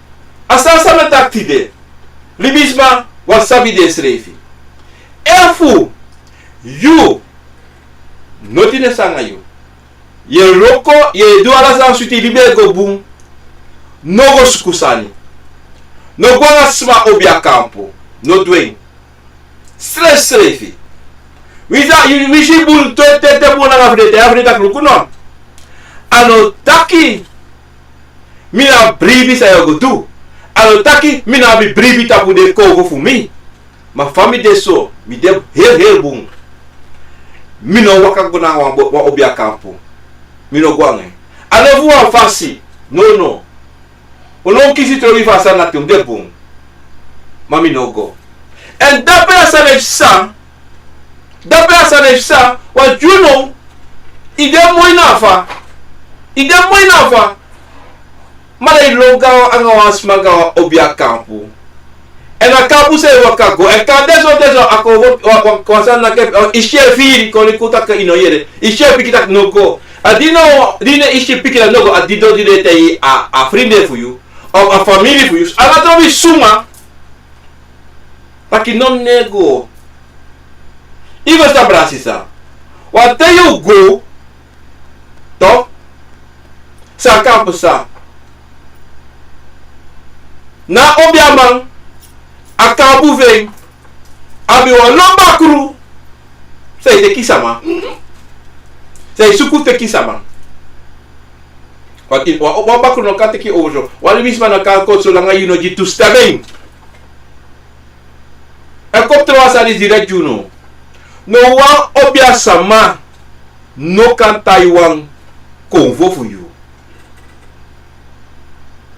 A sani san mi e taki tide. Libisma, wan sabi densrefi. Efu yu noti no e sanga yu, yu e wroko, yu e du ala sani switi, libi e go bun, no go suku sani. No go nanga sma obiakampu. No du en. Srefsrefi. Wi sa, wi si bun te, te, te bun nanga fu den, te a fu den taki luku no. A no taki mi no abi bribi san yu o go du. A no taki mi no abi bribi tapu den kogo fu mi. Ma fa mi de so, mi de heri heri bun. Mi no waka go nanga wan bo-, wan obiakampu. Mi no go nanga en. A no fu wan fasi. No, no. Un no kisi trobi fu a sani dati, un de bun. Ma mi no go. Èn dape a sani e psa. Dape a sani e psa. Want yu no, i de moi na fa. I de moi na fa. Ma dan i lon go nanga wan sma go nanga wan obiakampu. Èn a kampu san i waka go. Èn kande sonten so a kon wan, wan, wan sani naki, i si en firi, kon i kon taki i no yere. I si en piki taki no go. A di no, di no i si piki taki no go, a di doti de te a, a frinde fu yu. Of a famiri fu yu. A no trobi suma. Taki no, no e go. I go sta, brada sisa. Want te yu go, toch, san kan pasa. Na obiaman, a kampu fu en abi wan lon bakru. San e teki sama. San e suku teki sama. Want i, wan, wan bakru no kan teki over so. Wan libisma no kan kon solanga yu no gi toestemming. Èn kon tron wan sani direct, yu no. No wan obiasama no kan tai wan konfo fu yu.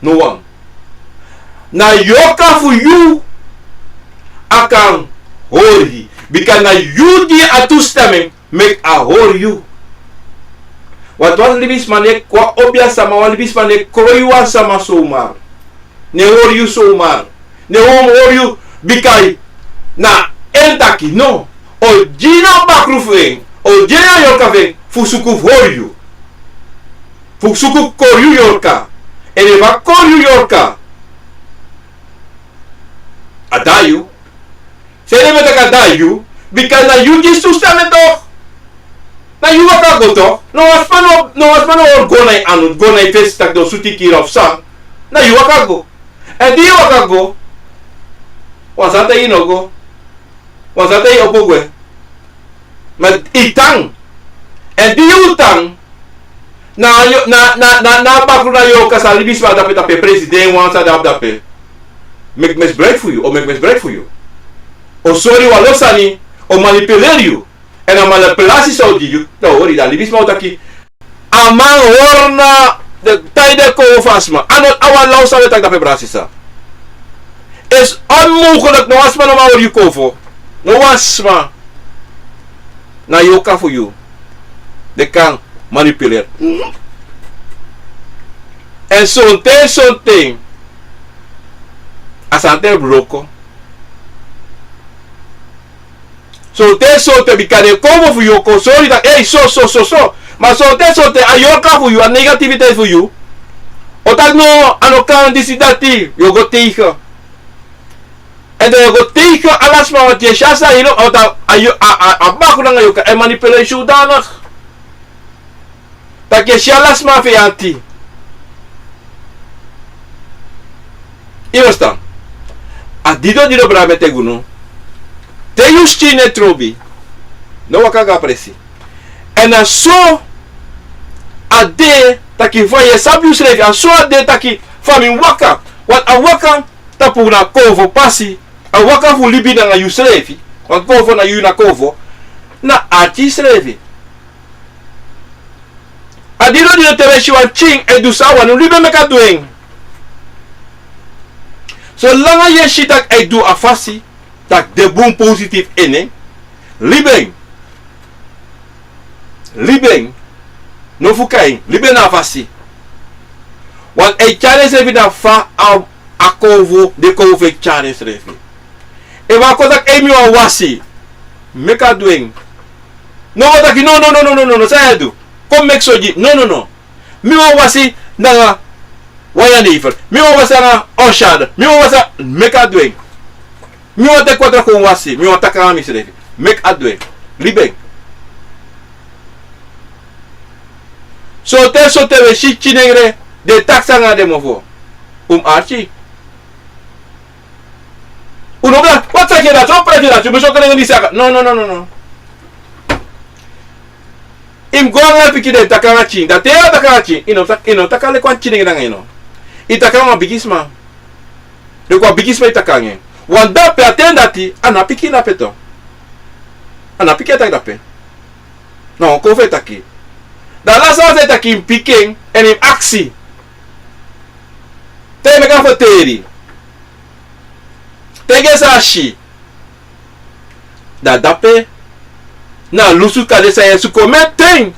No wan. Na yorka fu yu a kan hori. Bika na yu gi a toestemming meki a hori yu. Want wan libisma no e, wan obiasama, wan libisma no e kroi wan sama zomaar. No e hori yu zomaar. No e hori yu bika na en taki, no. A o gi na bakru fu en, a o gi na yorka fu en, fu suku fu hori yu. Fu suku fu kori yu yorka. Èn efu a kori yu yorka, a dai yu. San ede meki a dai yu? Bika na yu gi toestemming toch. Na yu waka go toch. No wan sma no, no wan sma no hori go na yu anu, go na yu fesi taki den o sutu yu kiri of san. Na yu waka go. Èn di yu waka go, wan sani taigi yu no go. Wan sani taigi yu opo gwe. Ma yu tan. Èn di yu tan, na yu, na, na, na, na bakru, na yorka, san libisma de dape, tapu en presi, den wan san de dape, meki misbruik fu yu, o meki misbruik fu yu. O sori wan lo sani, o manipuleri yu. Èn a manipulasi san o gi yu, dan o hori, dan libisma o taki, a man hori na den, tai den konfo fu a sma. A no, a wan law san wi e taki dape, brada sisa. Is onmogelijk, no wan sma no man hori yu konfo. No wan sma. Na yorka fu yu den kan manipuleri. Èn sonten, sonten a sani e wroko. Sonten, sonten, bika den konfo fu yu o kon sori yu taki, ei, so, so, so, so. Ma sonten, sonten a yorka fu yu, a negativiteit fu yu o taki no, a no kan, disi, dati, yu o go tegen. Èn dan yu o go tegen ala sma, want yu e si a sani, yu no, a, a, a, a bakru nanga yorka e manipuleri yu zodanig taki yu e si ala sma feyanti. Yu e ferstan? A Dido, dido, brada, mi e taigi unu. Te yu skin e trobi, no waka go a presi. Èn na so a de taki fa yu e sabi yusrefi, a so a de taki fa mi waka. Want a waka tapu na konfo pasi, a waka fu libi nanga yusrefi. Want konfo na yu na konfo, na arki srefi. A dido, dido, te wi e si wan pikin e du san a wani, libi en, meki a du en. Solanga yu e si taki a e du a fasi, taki de bun, positief ini en, libi en. Libi en. No fuka en, libi en na a fasi. Want a e tyari ensrefi na fa a, a konfo, den konfo e tyari ensrefi. Efu a kon taki: "Ei, mi wani wasi." Meki a du en. No go taki: "No, no, no, no, no, no, san yu e du? Kon meki so gi." No, no, no. "Mi wani wasi nanga wan jenever. Mi wani wasi nanga eau chaude. Mi wani wasi." Meki a du en. "Mi wani teki water kon wasi. Mi wani taki nanga misrefi." Meki a du en. Libi en. Sorte, sorte wi e si pikin nengre, den e taki sani nanga den mofo. Un mus arki. Un no, brada, wat taki dati, so prati dati, un mus so krengi disi aka. No, no, no, no, no. Yu mus go nanga pikin, den e taki nanga pikin. Da te yu e taki nanga pikin, yu no taki, yu no taki leki wan pikin nengre nanga yu, no. Yu e taki nanga wan bigisma. Leki wan bigisma yu e taki nanga en. Want dape, a ten dati, a no pikin dape tu. A no pikin e taki dape. Na wan konfo e taki. Da lasi lasi a e taki yu mus piki en, èn yu mus aksi. Te yu meki a ferteri. Te yu gi en san a si. Da dape na a lusu kande san yu e suku, meki ten.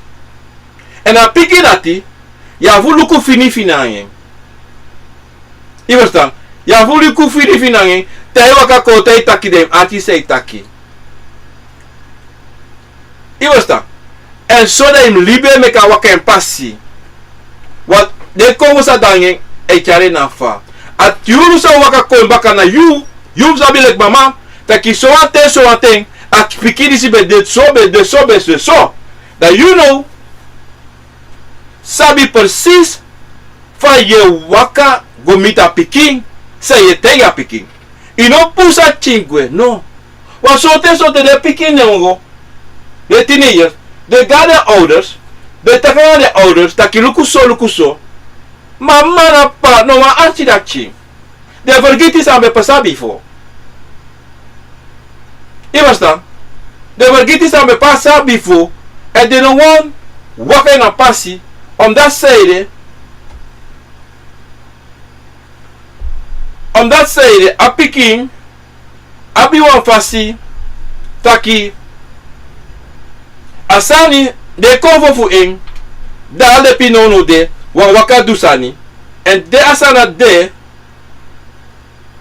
Èn a pikin dati, yu abi fu luku finifini nanga en. Yu e ferstan? Yu abi fu luku finifini nanga en. Te a e waka kon, te a e taki, den mus arki san a e taki. Yu e ferstan? Èn so dan yu mus libi en, meki a waka en pasi. Want den konfo san de nanga en, a e tyari en na fa. A yuru san waka kon baka na yu, yu mus sabi leki mama taki sowan ten, sowan ten, a pikin disi ben de so, ben de so, ben de so. Dan yu now sabi precies fa yu e waka go miti a pikin, san yu e taigi a pikin. Yu no pusu a pikin gwe, no. Wan sorten sorten den pikin, den yongu, den tiener, den go na den ouders, den taki nanga den ouders taki luku so, luku so. Ma mama nanga papa no wani arki dati. Den e fergiti san ben pasa bifo. Yu e ferstan? Den e fergiti san ben pasa bifo. Èn den no wani waka ini a pasi. Omdati san ede, omdati san ede, a pikin abi wan fasi taki a sani, den konfo fu en, dan a lepi nownow de, wan waka du sani. Èn te a sani de,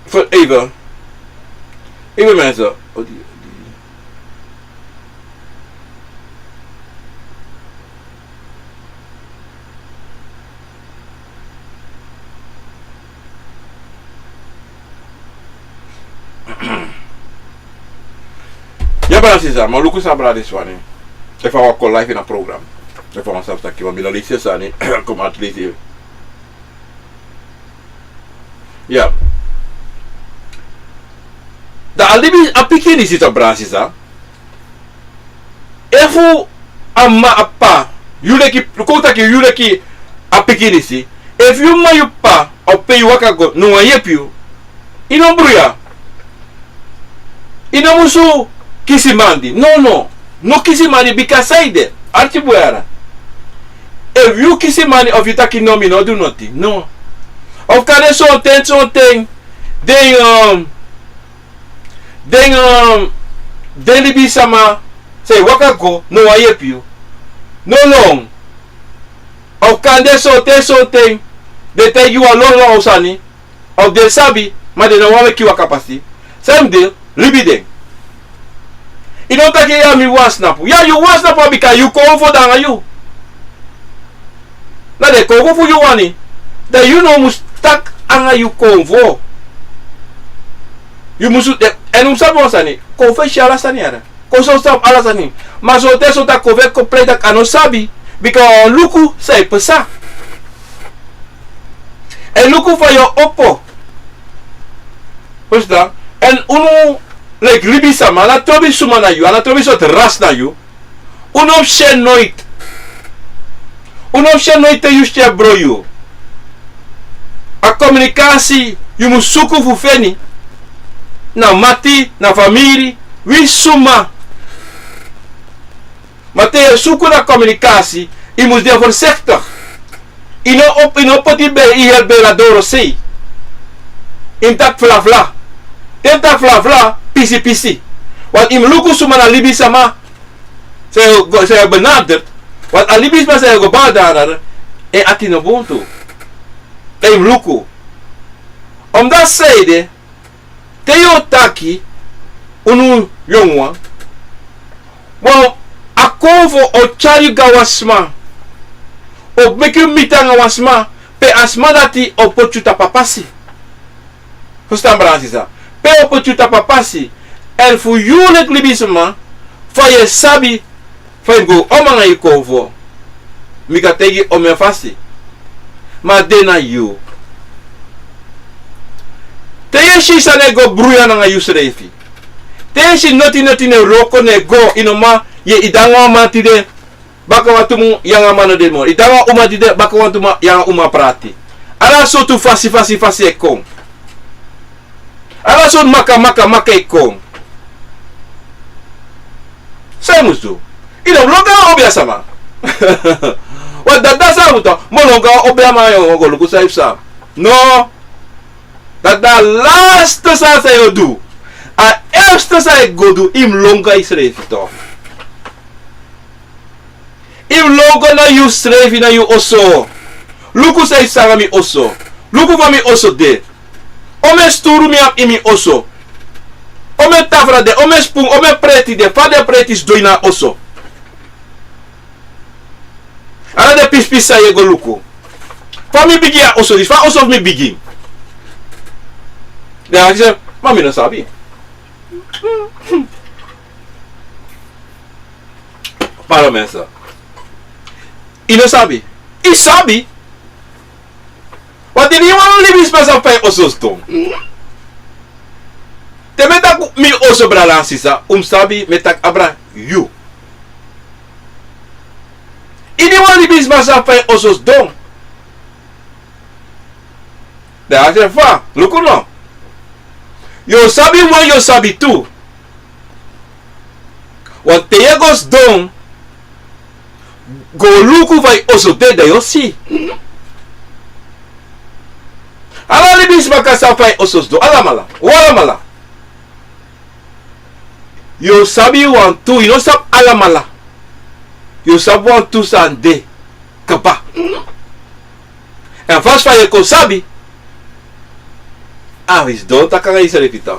fu even, even mensen. Ya, brada, sisa, mi o luku san brada disi wani. Efu a wani kon live ini a program. Efu a wani sabi taki, want mi no leisi sani, kon at least. Ya. Dan a libi, a pikin disi tu, brada, sisa. Efu a mama, a papa, yu leki, kon taki yu leki a pikin disi. Efu yu mama, yu papa, o pe yu waka go, no wani yepi yu, yu no bruya. Yu no musu kisi mandi. No, no. No kisi mandi, bika san ede, arki bun yara. Efu yu kisi mandi, efu yu taki no, mi no du noti, no. Efu kande sonten, sonten den, um, den, um, den libisma san e waka go no wani yepi yu. No lon. Efu kande sonten, sonten den taigi yu wan longlong sani. Efu den sabi, ma den no wani meki yu waka pasi. San yu mus du, libi den. Yu no taki ya mi wani snapu. Ya, yu wani snapu, bika yu konfo de nanga yu. Na den konfo fu yu wani. Dan yu no mus taki nanga yu konfo. Yu musu de, èn un sabi wan sani. Konfo e si ala sani yara. Konfo sabi ala sani. Ma sonten, sonten a konfo e kon prei taki a no sabi. Bika a wani luku san e pasa. Èn luku fa yu o opo. Yu e ferstan? Èn unu, leki libisama, a no trobi suma na yu, a no trobi sortu ras na yu. Un no mus si en noiti. Un no mus si en noiti te yu si en bron yu. A kominikasi yu mus suku fu feni. Na mati, na famiri, wi suma. Ma te yu e suku na kominikasi, yu mus de voorzichtig. Yu no op, yu no poti yu bere, yu heri bere na dorosei. Yu mus taki flafla. Te yu taki flafla, pisipisi. Want yu mus luku suma na libisama san yu go, san yu benadert. Want a libisma san yu go benadert, en ati no bun tu. Dan yu mus luku. Omdat sanede, te yu o taki, unu yonguwan, wan, a konfo o tyari yu go na wan sma, o meki yu miti nanga wan sma, pe a sma dati o poti yu tapu a pasi. Fustan, brada, sisa? Pe o poti yu tapu a pasi. Èn fu yu leki libisma, fa yu e sabi fa yu mus go om nanga yu konfo. Mi kan taigi yu omeni fasi. Ma a de na yu. Te yu e si sani e go bruya nanga yusrefi. Te yu e si noti noti no e wroko, no e go, yu no man, yu e de nanga wan man tide, baka wantu mun yu nanga a man no de moro. Yu de nanga wan uma tide, baka wantu mun yu nanga a uma prati. Ala sortu fasi, fasi, fasi e kon. Ala sortu maka, maka, maka e kon. San yu mus du? Yu no mus lon go na wan obiasama. Wan dada, san yu mus du? Mi o lon go na wan obiasama, yu o go luku san yu psa. No. Dati na a laste sani san yu o du. A eerste san yu e go du, yu mus lon go na yusrefi tu. Yu mus lon go na yusrefi, na yu oso. Luku san yu psa nanga mi oso. Luku fa mi oso de. Omeni sturu mi abi ini mi oso. Omeni tafra de, omeni spun, omeni preti de, fa den preti sidon ini a oso. Ala den pisipisi san yu e go luku. Fa mi bigin a oso disi, fa a oso fu mi bigin. Den e aksi, ma mi no sabi. Pardon, mensen. Yu no sabi. Yu sabi. Want yu no wani libi sma sabi fa yu oso sidon. Te mi e taki mi oso, brada nanga sisa, un mus sabi mi e taki abra yu. Yu no wani libi sma sabi fa yu oso sidon. Dan a de fa, luku no. Yu o sabi wan, yu o sabi tu. Want te yu e go sidon, go luku fa yu oso de, dan yu o si. Ala libisma kan sabi fa yu oso sidon, alamala, un alamala. Yu o sabi wantu, yu no sabi alamala. Yu o sabi wantu sani de kaba. Èn a fasi fa yu e kon sabi, a wi sidon taki nanga yusrefi tu.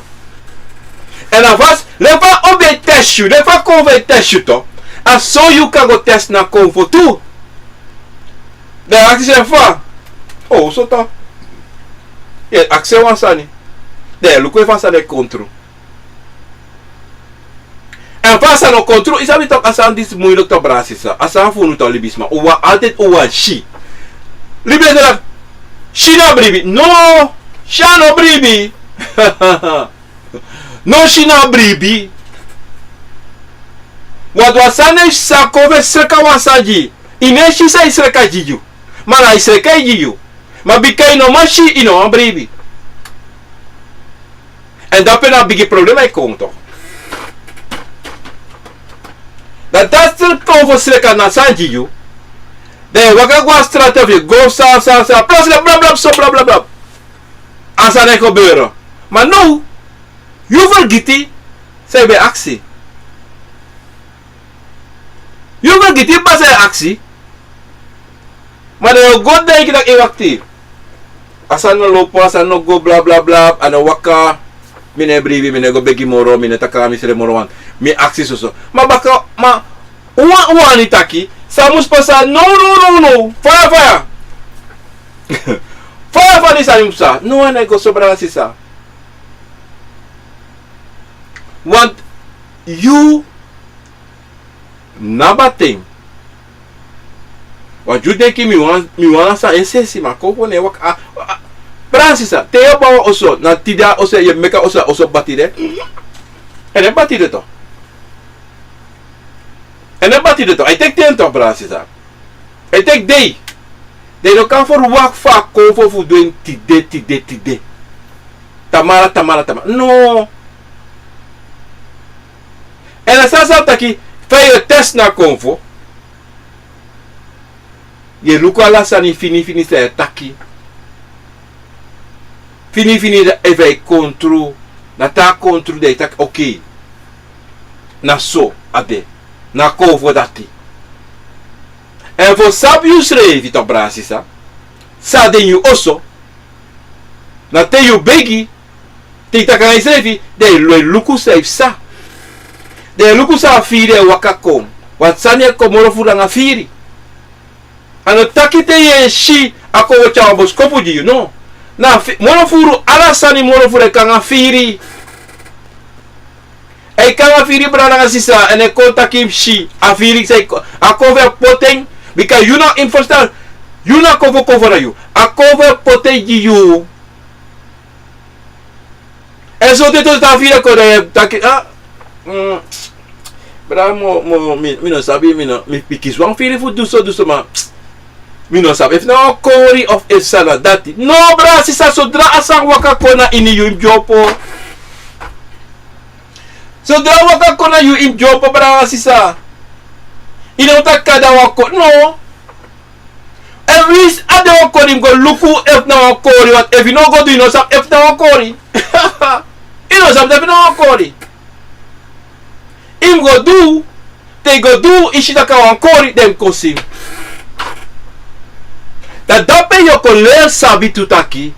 Èn a fasi, leki fa obi e test yu, leki fa konfo e test yu tu, a so yu kan go test na konfo tu. Dan yu aksi en fa, o, so tu. Yu e aksi en wan sani. Dan yu e luku efu a sani e kon tru. Èn fa a sani o kon tru, yu sabi tok, a sani disi muilek tok, brada, sisa. A sani fu unu tok, libisma. Un wani altijd, un wani si. Libisma e taki, si na bribi. No, si a no bribi. No, si na bribi. Want wan sani e si, a konfo e sreka wan sani gi yu. Yu no e si san yu sreka gi yu. Ma na yu sreka e gi yu. Ma bika yu no man si, yu no wani bribi. Èn dape na bigi problema e kon tok. Dan dati sreka, konfo sreka na sani gi yu. Dan yu e waka go na strati, yu e go sa, sa, sa, plotseling blap, blap, so, blap, blap, blap. A sani e gebeuren. Ma now, yu fergiti san yu ben aksi. Yu fergiti san yu aksi. Ma dan yu o go denki taki, e, wakti. A sani no lobi, a sani no go, bla, bla, bla, a no waka. Mi no e bribi, mi no e go begi moro, mi no e taki nanga mi srefi moro, want mi aksi soso. Ma baka, ma, un wani, un wani taki san mus pasa now, now, now, now. Faya, faya. Faya, faya, di sani mus pasa. No, a no e go so, brada, sisa. Want yu na baten. Want yu denki mi wani, mi wani a sani, e, sesi, ma konfo no e waka. A, a, Brada sisa, te yu o bow wan oso, na tide a oso yu e meki a oso, a oso bati de. En e bati de toch. En e bati de toch. A e teki ten toch, brada sisa. A e teki dei. Den no kan ferwakti fu a konfo fu du en tide, tide, tide. Tamara, tamara, tamara. No. En a sani san taki, fa yu e test na konfo. Yu e luku ala sani finifini san yu e taki. Finifini, efu a e kon tru, na te a kon tru dan yu taki, okay. Na so a de. Na konfo dati. En fu sabi yusrefi toch, brada sisa, san de ini yu oso, na te yu begi, te yu taki nanga yusrefi, dan yu e luku san yu psa. Dan yu e luku san a firi e waka kon. Want sani e kon moro furu nanga firi. A no taki te yu e si a konfo tyari wan boskopu gi yu, no. Na fi-, moro furu, ala sani moro furu e kon nanga firi. A e kon nanga firi, brada nanga sisa, en a e kon taki yu si a firi san e kon, a konfo e poti en, bika yu no, yu no ferstan, yu na konfo, konfo na yu. A konfo e poti en gi yu. En so te, te a firi e kon, dan yu e taki, ah, mm, brada, mo, mo, mi, mi no sabi, mi no, mi, mi kisi wan firi fu du so, du so, ma mi no sabi efu na wan kori of efu san na dati. No, brada sisa, sodra a sani waka kon na ini yu, yu mus dyopo. Sodra a waka kon na yu, yu mus dyopo, brada sisa. Yu no taki a de wan kori, no. Efu a de wan kori, yu mus go luku efu na wan kori, want efu yu no go du, yu no sabi efu na wan kori. Yu no sabi efu na wan kori. Yu mus go du, te yu go du, yu si taki a wan kori, dan yu mus kon si. Dan dape yu o kon leri sabi tu taki,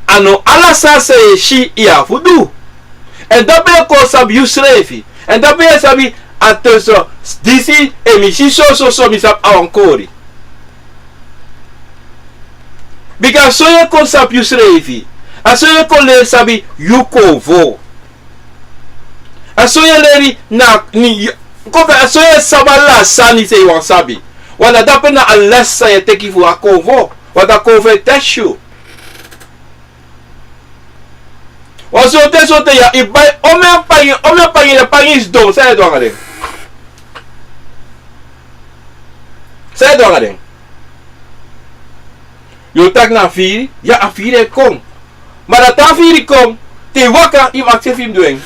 a no ala sani san yu e si yu abi fu du. En dape yu o kon sabi yusrefi. En dape yu o sabi, a ten so, disi, efu mi si so, so, so, mi sabi a wan kori. Bika a so yu e kon sabi yusrefi. A so yu e kon leri sabi yu konfo. A so yu e leri na, ni, yu, konfo, a so yu e sabi ala sani san yu wani sabi. Want na dape na a les san yu e teki fu a konfo. Want a konfo e test yu. Wan sortu, sortu ya, yu bai omeni pangi, omeni pangi, den pangi sidon, san yu e du nanga den? San yu e du nanga den? Yu o taki na firi, ya, a firi e kon. Ma na te a firi kon, te yu waka, yu mus aksi efu yu mus du en.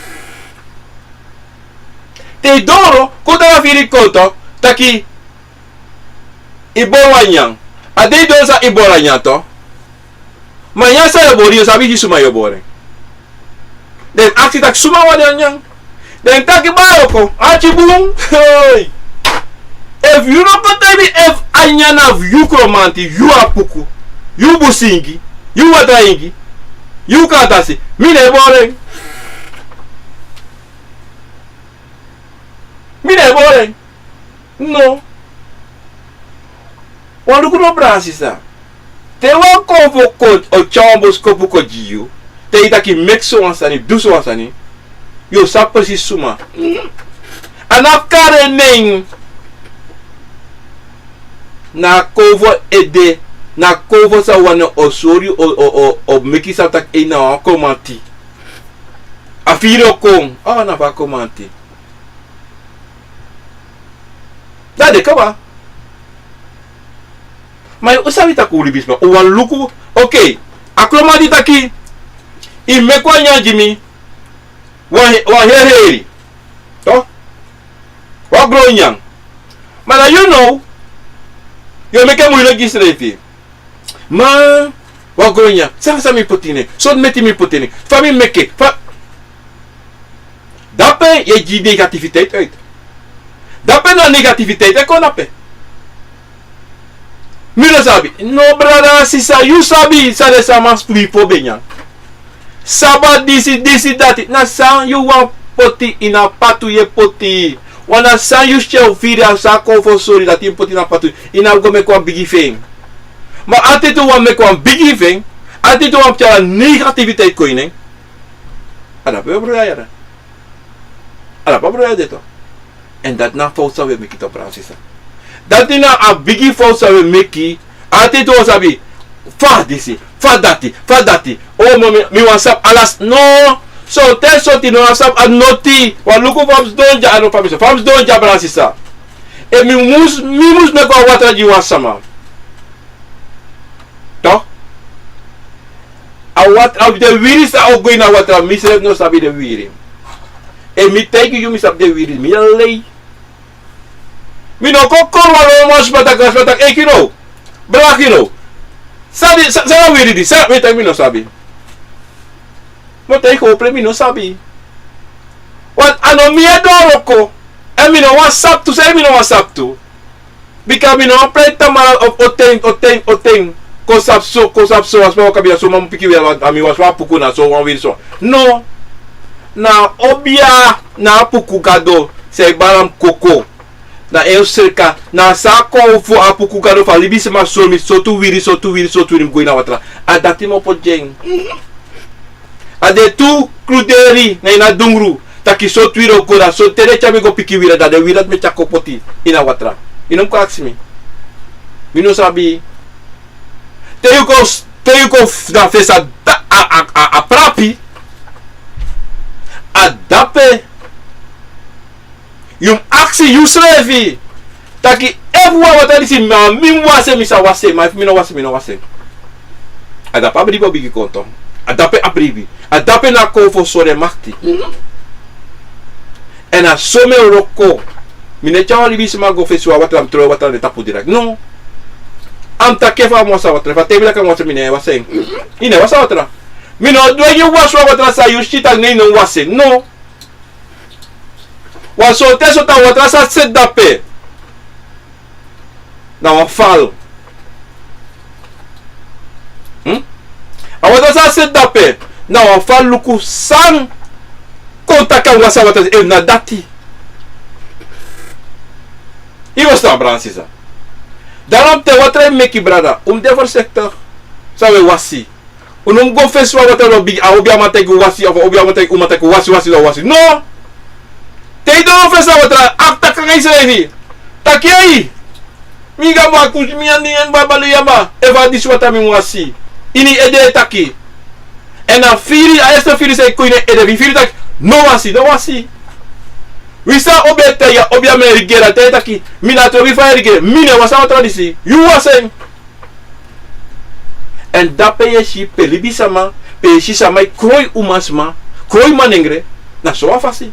Te yu doro, kon taki a firi kon toch, taki yu bori wan nyanyan. A de yu doro san yu bori a nyanyan toch. Ma nyanyan san yu o bori, yu o sabi gi suma yu o bori en. Den aksi taki suma wani a nyanyan. Den taki baa, yu o kon, ati bun. Hey. Efu yu no kon taigi mi efu a nyanyan na fu yu, Kromanti, yu Apuku, yu Busingi, yu Watraingi, yu Kantasi, mi no e bori en. Mi no e bori en. No. Wan luku no, brada sisa. Te wan konfo kon, o tyari wan boskopu kon gi yu. Te yu taki meki so wan sani, du so wan sani. Yu o sabi presisi suma. A no abi kari nen. Na a konfo ede, na a konfo san wani o sori, o, o, o, o meki sabi taki yu na wan Kromanti. A firi o kon, a na fu a Kromanti. Dan a de kaba. Ma yu sabi taki un libisma, un wani luku. Okay, a Kromanti taki, yu meki wan nyanyan gi mi, wan, wan heri heri. Toch? Wan gron nyanyan. Ma na yu now, yu o meki en muilek gi yusrefi. Ma, wan gron nyanyan, san, san mi poti ini en, sortu meti mi poti ini en, fa mi meki en, fa. Dape yu e gi negativiteit uit. Dape na negativiteit e kon dape. Mi no sabi. No, brada, sisa, yu sabi san den sama spi fu ben nyan. Saba disi, disi dati. Na san yu wani poti ini a patu yu e poti. Want na san yu si fu firi, a san a konfo sori, dati yu mus poti ini a patu. Yu no abi go meki wan bigi fu en. Ma altijd yu wani meki wan bigi fu en, altijd yu wani tyari negativiteit kon ini en. A dape wi e brada yere. A dape a brada de toch. En dati na a fowtu san wi e meki toch, brada sisa. Dati na a bigi fowtu san wi e meki. Altijd wi o sabi. Fa disi, fa dati, fa dati. O, ma mi, mi wani sabi ala. No. Sonten soti no wani sabi a noti. Wan luku fa mi sidon dya, a no fa mi sidon, fa mi sidon dya, brada sisa. Efu mi mus, mi mus meki wan watra gi wan sama. Toch? A watra, a den wiri san o go ini a watra, mi srefi no sabi den wiri. Efu mi taigi yu mi sabi den wiri, mi e lei. Mi no kon kori wan lo, wan sma taki, sma taki, ei, kino. Brada, kino. San di, san, san a wiri di, san, mi e taki mi no sabi. Mi o taigi yu opo, mi no sabi. Want a no mi e du a wroko. Èn mi no wani sabi tu, san mi no wani sabi tu. Bika mi no wani prei tamara o, o ten, o ten, o ten. Kon sabi so, kon sabi so, a sma waka bika so, man, pikin wiri, a mi wani so a puku na so, wan wiri so. No. Na obia, na a puku gado, san e bari en koko. Na en o sreka, na san a kon fu a puku gado fu a libisma sori mi, sortu wiri, sortu wiri, sortu wiri mi go ini a watra. A dati mi o poti gi en. A de tu kruderi na ini a dungru. Taki sortu wiri o go, da so te den tyari mi go piki wiri, da den wiri dati mi e tyari kon poti ini a watra. Yu no mus kon aksi mi. Mi no sabi. Te yu kon, te yu kon f-, na fesi a da-, a, a, a, a prapi. A dape. Yu mus aksi yusrefi. Taki efu wan watra disi, ma mi mus wasi en, mi sa wasi en, ma efu mi no wasi en, mi no wasi en. A dape a bribi o bigin kon. A dape a bribi. A dape na kon fu sori en makti. Èn a so mi e wroko. Mi no e tyari wan libisma go fesi wan watra, mi tron watra na en tapu direct. No. A mus taki efu a mus wasi a watra. Efu a taigi mi taki a mus wasi en, mi no e wasi en. Yu no e wasi a watra. Mi no dwengi yu wasi wan watra san yu si taki ne yu no wasi en. No. Wan sortu, sortu a watra san seti dape. Na wan fal. Hmm? A watra san seti dape. Na wan fal, luku san kon taki a mus wasi a watra, efu na dati. Yu e ferstan, brada sisa. Daarom te watra e meki, brada, un mus de voorzichtig san un e wasi. Un no mus go fesi wan watra, no bigin, a obiaman taigi un wasi, of a obiaman taigi, uman taigi un wasi, wasi, no wasi. No! Te yu doro fesi a watra, a taki nanga yusrefi. Taki ei. Mi gamba kusi, mi andi en baba, lu yamba. Efu a disi watra mi mus wasi. Ini ede e taki. Èn a firi, a eerste firi san e kon ini ede, wi firi taki, no wasi, no wasi. Wi sa obia e taigi, a obiaman e rigeri, a taigi taki, mi na tron wi fa e rigeri, mi no e wasi a watra disi. Yu wasi en. Èn dape yu e si pe libisma, pe yu e si sama e kroi umasma, kroi manengre, na so wan fasi.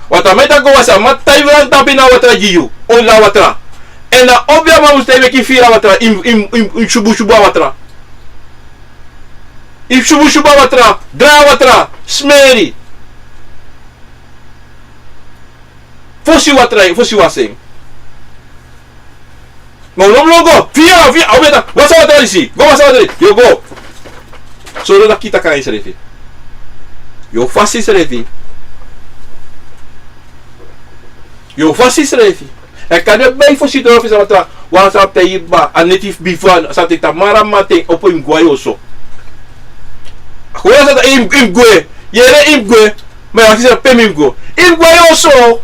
Watra man e taki go wasi, a man taigi wan tapu ini a watra gi yu, on a watra. Èn a obiaman mus taigi meki firi a watra, yu mus, yu mus, yu mus, yu mus subu subu a watra. Yu mus subu subu a watra, drai a watra, smeri. Fosi watra, fosi wasi en. Ma un no mus go. Fia, fia, a obiaman taki, wasi a watra disi. Go wasi a watra disi. Yu o go. So yu o taki taki nanga yusrefi. Yu o fasi yusrefi. Yu o fasi yusrefi. Èn kande bai fosi doro fesi a watra, wan sani taigi yu, a neti fu bifo, a sani taigi tamara mamanten, opo, yu mus go na yu oso. A kon wan sani taigi yu mus gwe. Yere, yu mus gwe. Ma yu akisi pe mi mus go. Yu mus go na yu oso.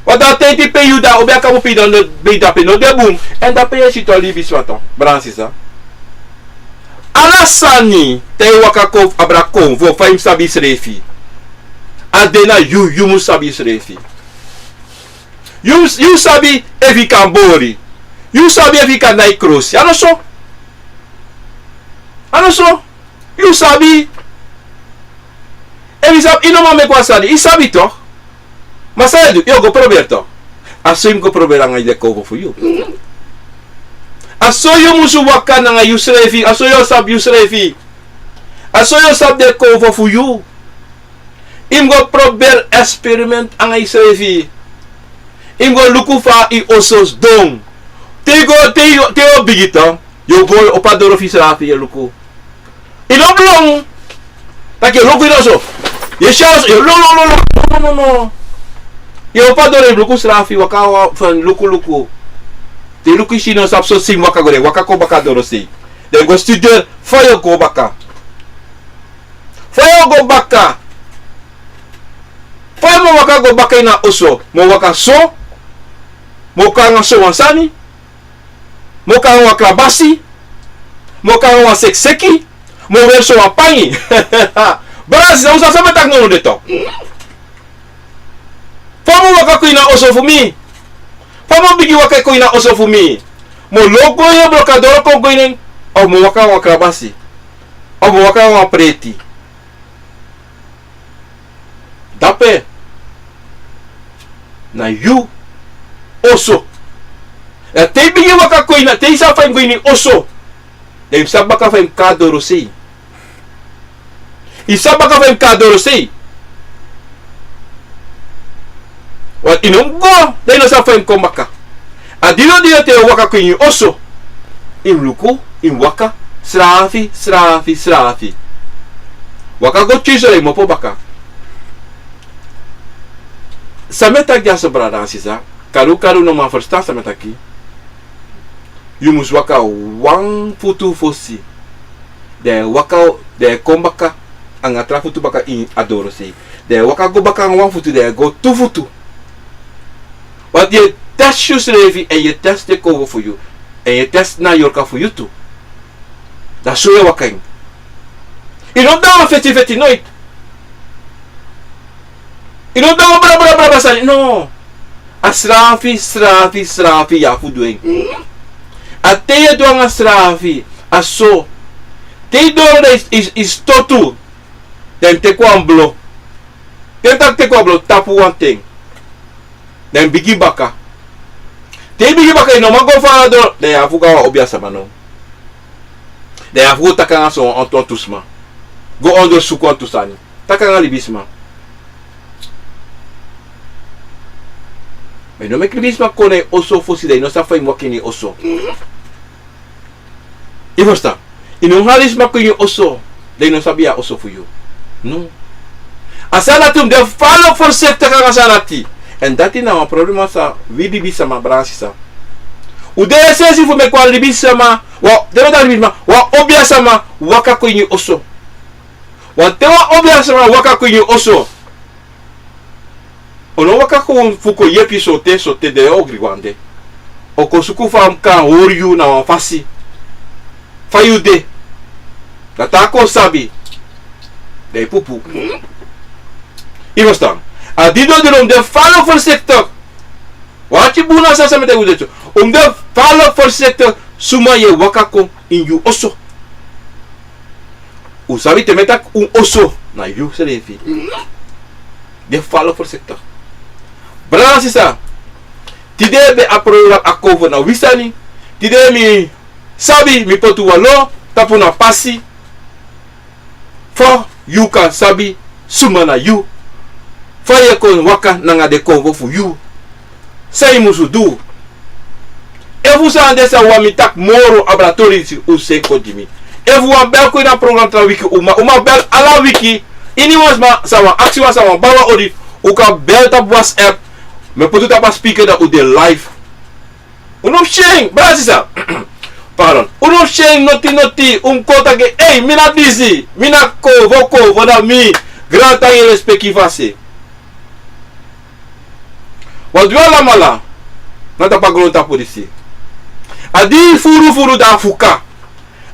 Wan dati, te yu de pe yu de, a obiaman kaba pe yu de, ben yu dape no de bun. Èn dape yu e si tu a libisma tu, brada sisa. Ala sani, te yu waka kon, abra kon, fu fa yu mus sabi yusrefi. A de na yu, yu mus sabi yusrefi. Yu, yu sabi efu yu kan bori. Yu sabi efu yu kan nai krosi. A no so. A no so. Yu sabi. Efu yu sabi, yu no man meki wan sani. Yu sabi toch. Ma san yu e du, yu o go proberi toch. A so yu mus go proberi nanga yu, den kownu fu yu. A so yu musu waka nanga yusrefi. A so yu o sabi yusrefi. A so yu o sabi den kownu fu yu. Yu mus go proberi experiment nanga yusrefi. Yu mus go luku fa yu oso sidon. Te yu go, te yu, te yu o bigin toch. Yu o go, yu o opo a doro fu yusrefi, yu e luku. Yu no blong. Taki yu o luku yu na oso. Yu e si a oso, yu o lon, lon, lon, lon, no, no, no. Yu o opo a doro, yu e luku yusrefi, waka, waka, fan luku, luku. Te yu luku yu si yu no sabi so, sei yu mus waka go, den waka kon baka a doro sei. Den go studeri fa yu o go baka. Fa yu o go baka. Fa yu mu waka go baka ini a oso. Mu waka so. Mu kon nanga so wan sani. Mi o kon nanga wan krabasi, mi o kon nanga wan sekiseki, mi o weri so wan pangi. Brada, sisa, un sabi san mi e taki now de tu. Fa mi o waka kon ini a oso fu mi? Fa mi o bigin waka kon ini a oso fu mi? Mi o lobi go ini a blokadoro kon go ini en, of mi o waka nanga wan krabasi, of mi o waka nanga wan preti? Dape na yu oso. Dan te yu bigin waka kon ini, te yu sabi fa yu mus go ini oso, dan yu sabi baka fa yu mus kon na dorosei. Yu sabi baka fa yu mus kon na dorosei. Want yu no mus go, dan yu no sabi fa yu mus kon baka. A didon didon te yu o waka kon ini yu oso, yu mus luku, yu mus waka srafi, srafi, srafi. Waka go tyuso, dan yu mus opo baka. San mi e taki dyaso, brada nanga sisa, kadu kadu no man ferstan san mi e taki. Yu mus waka wan futu fosi. Dan yu waka, dan yu kon baka nanga tra futu baka ini a dorosei. Dan yu waka go baka nanga wan futu, dan yu go tu futu. Want yu e test yusrefi, èn yu e test den konfo fu yu, èn yu e test na yorka fu yu tu. Dan so yu e waka en. Yu no mus de wan feti feti noiti. Yu no mus de wan bra bra bra bra sani, no. A srafi, srafi, srafi yu abi fu du en. A te yu e du nanga srafi, a so. Te yu doro dan yu, yu, yu stotu. Dan yu mus teki wan blo. Te mi taki teki wan blo, tapu wan ten. Dan yu mus bigin baka. Te yu bigin baka, yu no man go fara doro, dan yu abi fu go na wan obia sama now. Dan yu abi fu go taki nanga son wantu wantu sma. Go ondersuku wantu sani. Taki nanga libisma. Ma yu no meki libisma kon na yu oso fosi, dan yu no sabi fa yu mus waka ini yu oso. Yu ferstan? Yu no mus hali sma kon ini yu oso, dan yu no sabi a oso fu yu. No. A sani dati un de fala voorzichtig nanga a sani dati. Èn dati na wan problema san wi libisma, brada sisa. Un de sensi fu meki wan libisma, wan, te mi e taki libisma, wan obia sama waka kon ini yu oso. Want te wan obia sama waka kon ini yu oso, un no waka kon fu kon yepi sote, sote, dan yu o ogri gwe ande. Un o kon suku fa a mus kan hori yu na wan fasi. Fa yu de. Dan te a kon sabi, dan yu pupu. Yu ferstan? A didon didon un de fala voorzichtig. Wati bun na san san mi e taki, un de tu. Un de fala voorzichtig suma yu e waka kon ini yu oso. Un sabi te mi e taki un oso, na yusrefi. De fala voorzichtig. Brada sisa, tide ben a program a konfo na wi sani. Tide mi sabi mi poti wan lo tapu na pasi. Fa yu kan sabi suma na yu, fa yu e kon waka nanga den konfo fu yu. San yu musu du. Efu san de san wan mi taki moro, abra tori disi un seni kon gi mi. Efu wan bel kon ini a program tra wiki, un man, un man bel ala wiki. Iniwan sma san wan aksi wan, san wan bari wan odi, un kan bel tapu WhatsApp. Mi e poti un tapu a speaker, dan un de live. Un no mus syen, brada sisa. Pardon. Un no mus syen noti noti, un mus kon taki, ei, mi na disi, mi na konfo, konfo na mi. Grantangi, lespeki, fasi. Wan du alamala na tapu a grontapu disi. A di furu furu dan a fuka.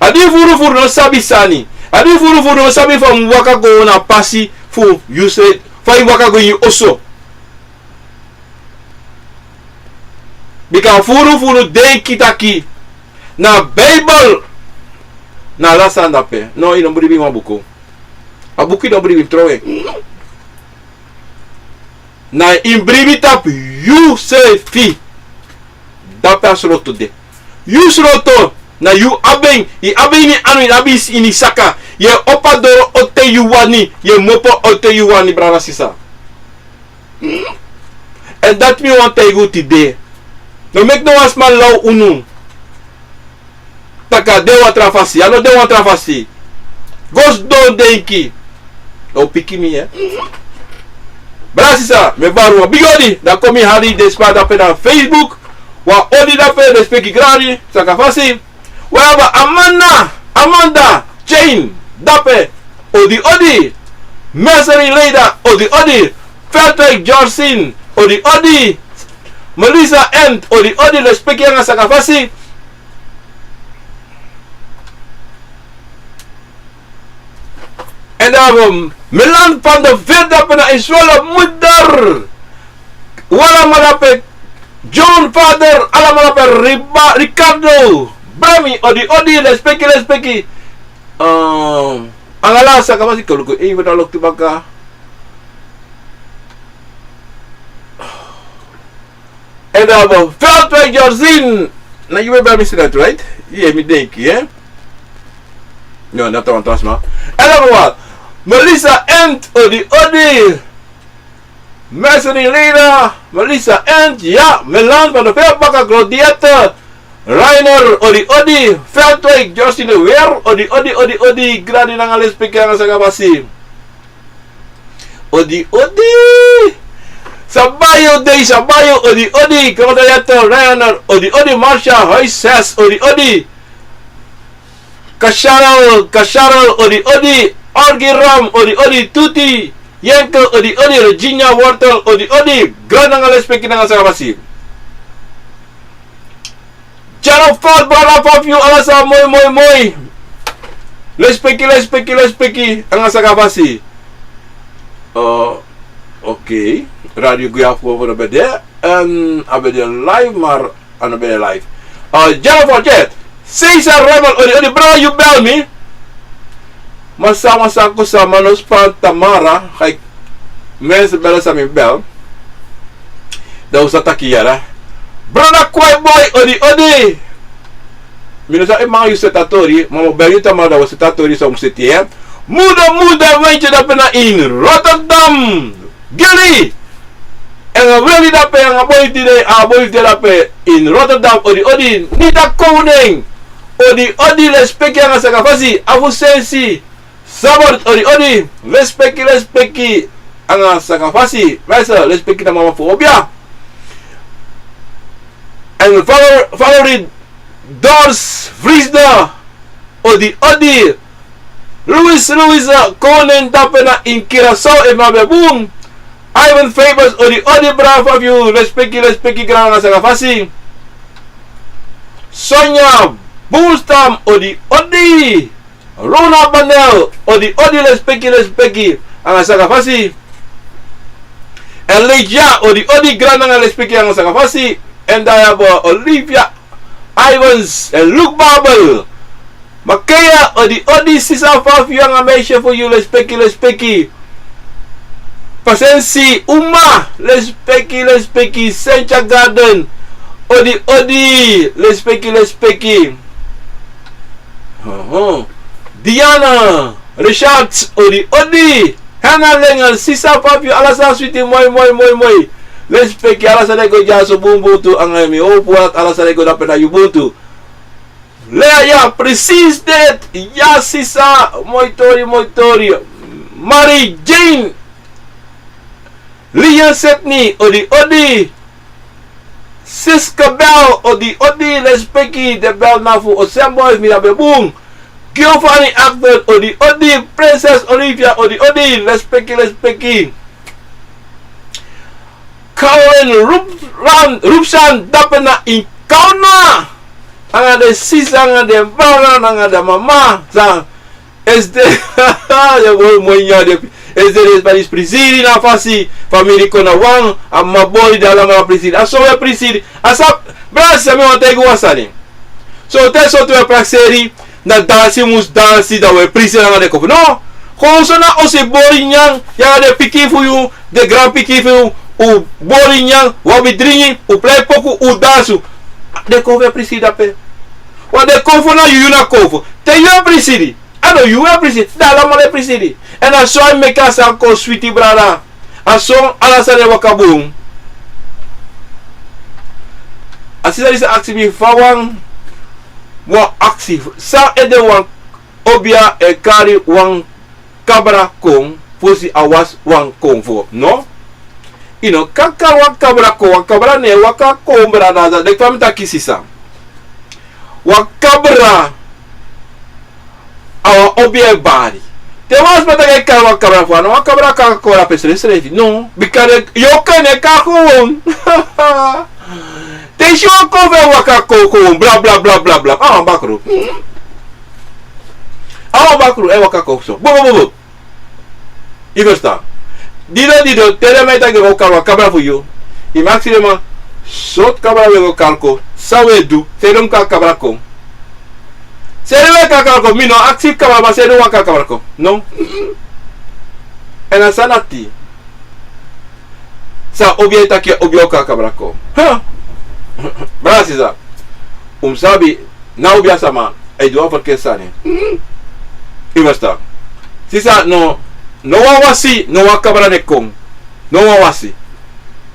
A di furu furu no sabi sani. A di furu furu no sabi fa a mus waka go na pasi fu yu se, fa yu waka go ini yu oso. Bika furu furu denki taki na Bijbel na ala sani dape. No, yu no mus bribi wan buku. A buku yu no mus bribi, yu mus trowe. Na yu mus bribi tapu yusrefi. Dape a sroto de. Yu sroto, na yu abi en, yu abi en ini yu anu, yu abi en ini yu saka. Yu e opo a doro te yu wani, yu e mopo te yu wani, brada sisa. Èn dati mi wani taigi unu tide. No meki no wan sma law unu taki a de wan tra fasi, a no de wan tra fasi. Go sidon denki. Dan un piki mi, eh. Brada sisa, mi e bari unu wan bigi odi, dan kon mi hali den sma dape na Facebook. Wan odi dape, lespeki, grani, saka fasi. Wi abi Amanda, Amanda Jane dape, odi odi. Mercery Leida, odi odi. Patrick Jorsin, odi odi. Melissa Ent, odi odi, lespeki nanga saka fasi. Abo, Milan van der Veer dape na Israel, moeder. Wala madape, John Vader, ala madape, Riba, Ricardo, Brami, odi, odi, lespeki, lespeki. Ehm, anga ala saka fasi, koluku, even a loktu baka. En dan hebben we Veldwijk Josien. Nou, je bent bij mij student, right? Je hebt me denk je, hè? No, not on Tasma. En dan wat? Melissa Ent, odi, odi. Mercedes Lena, Melissa Ent, ja, Milan van der Veer, baka Glodiette. Reiner, odi, odi. Veldwijk Josien weer, odi, odi, odi, odi. Gradi nanga lespeki anga saka fasi. Odi, odi. Sabayo Dei, Sabayo, odi, odi. Kamata Yato, Ryan, odi, odi. Marsha, Hoises, odi, odi. Kasharal, Kasharal, odi, odi. Orgiram, odi, odi. Tuti, Yenkel, odi, odi. Regina Wortel, odi, odi. Gradi nanga lespeki nanga saka fasi. Channel four, brada, four of you, ala san moi, moi, moi. Lespeki, lespeki, lespeki. Anga saka fasi. Uh, oké. Radio Guya voor de bede. En a bede live, maar aan de bede live. Uh, Channel four, Jet. Cesar Rebel, odi, odi, brada, you bel me. Masa, masa, kusa, mano, span, Tamara. Ga ik mensen bellen, san mi bel. Dan un sa taki yara. Brada Kwai Boy, odi, odi. Mi no sa e man yu seti a tori, ma mi o bel yu tamaa dan un seti a tori san un seti, hè. Muda, muda, wentje dape na in Rotterdam. Gilly. En a weli dape, en a boi di de, a boi di dape in Rotterdam, odi, odi. Nita Koning. Odi, odi, lespeki anga saka fasi. Afu Sensi. Sabbat, odi, odi. Lespeki, lespeki. Anga saka fasi. Mensen, lespeki na mama fu obia. En Valor-, Valerie Dors Vriesde. Odi, odi. Louis, Louis, eh, Koning dape na in Curaçao, efu mi abi bun. Ivan Fabers, odi, odi, brada fu yu. Lespeki, lespeki, gradi anga saka fasi. Sonia Boelstam, odi, odi. Rona Banel, odi, odi, lespeki, lespeki, anga saka fasi. Elijah, odi, odi, gradi nanga lespeki anga saka fasi. En dan yu abi Olivia Ivans, en Luke Babel. Makeya, odi, odi, sisa fu a fu yu anga meisje fu yu, lespeki, lespeki. Pasensi, Uma, lespeki, lespeki, Sentia Garden. Odi, odi, lespeki, lespeki. Oho. Diana, Richard, odi, odi. Hena Lenger, sisa fu a fu yu, ala san switi, moi, moi, moi, moi. Lespeki, ala san e go dyaso bun bun tu, anga mi howpu dati ala san e go dape na yu bun tu. Lea, ya, precies dit. Ya, sisa, moi tori, moi tori. Mary Jane. Lian Setni, odi, odi. Siska Bel, odi, odi, lespeki, de Bel na fu Osembo, efu mi abi bun. Giovanni Actor, odi, odi, Prinses Olivia, odi, odi, lespeki, lespeki. Karen Rupsan, Rupsan, dape na in Kauna. Anga den sisa, anga den brada, anga den mama. San, esde, ya boi moi nyan den. Esde den sma disi prisiri na fasi. Famiri kon na wan, a mama boi, den alamala prisiri. A so we prisiri. A sa, brada, san mi wani taigi wan sani. So te so te we prakseri, na dansi mus dansi, dan we prisiri anga den konfo. No, gewoon so na osi bori nyan, ya den pikin fu yu, den granpikin fu yu, un bori nyan, un abi dringi, un plei poku, un dansu. Den konfo e prisiri dape. Want den konfo na yu, yu na konfo. Te yu e prisiri, a no yu e prisiri, dan alamala e prisiri. En na so a meki a sani kon switi, brada. A so ala sani e waka bun. A sisa disi aksi mi fa wan, wan aksi. San ede wan obia e kari wan kabra kon, fosi a wasi wan konfo, no? Yu no kan kari wan kabra kon, wan kabra no e waka kon, brada, dati leki fa mi taki, sisa. Wan kabra, a wan obia e bari. Te wan sma taki e kari wan kabra fu a, no, wan kabra kan kon na pe srefsrefi. No, bika den, yu o kan e kari gewoon. Te yu si wan konfo e waka kon, kon, bla, bla, bla, bla, bla. A wan bakru. A wan bakru e waka kon so. Bo, bo, bo, bo. Yu ferstan? Dido, dido, te den man e taki den go kari wan kabra fu yu, yu mu aksi den man: sortu kabra wi e go kari kon? San wi e du? San ede un kon a kabra kon? San ede un e kon a kabra kon? Mi no aksi kabra, ma san ede un wani kon a kabra kon? No. Èn a sani dati, san obi e taki, obi o kon a kabra kon. Huh? Brada, sisa, un mu sabi, na obi a sama e du wan ferkeri sani. Yu ferstan? Sisa, no, no wan wasi, no wan kabra no e kon. No wan wasi.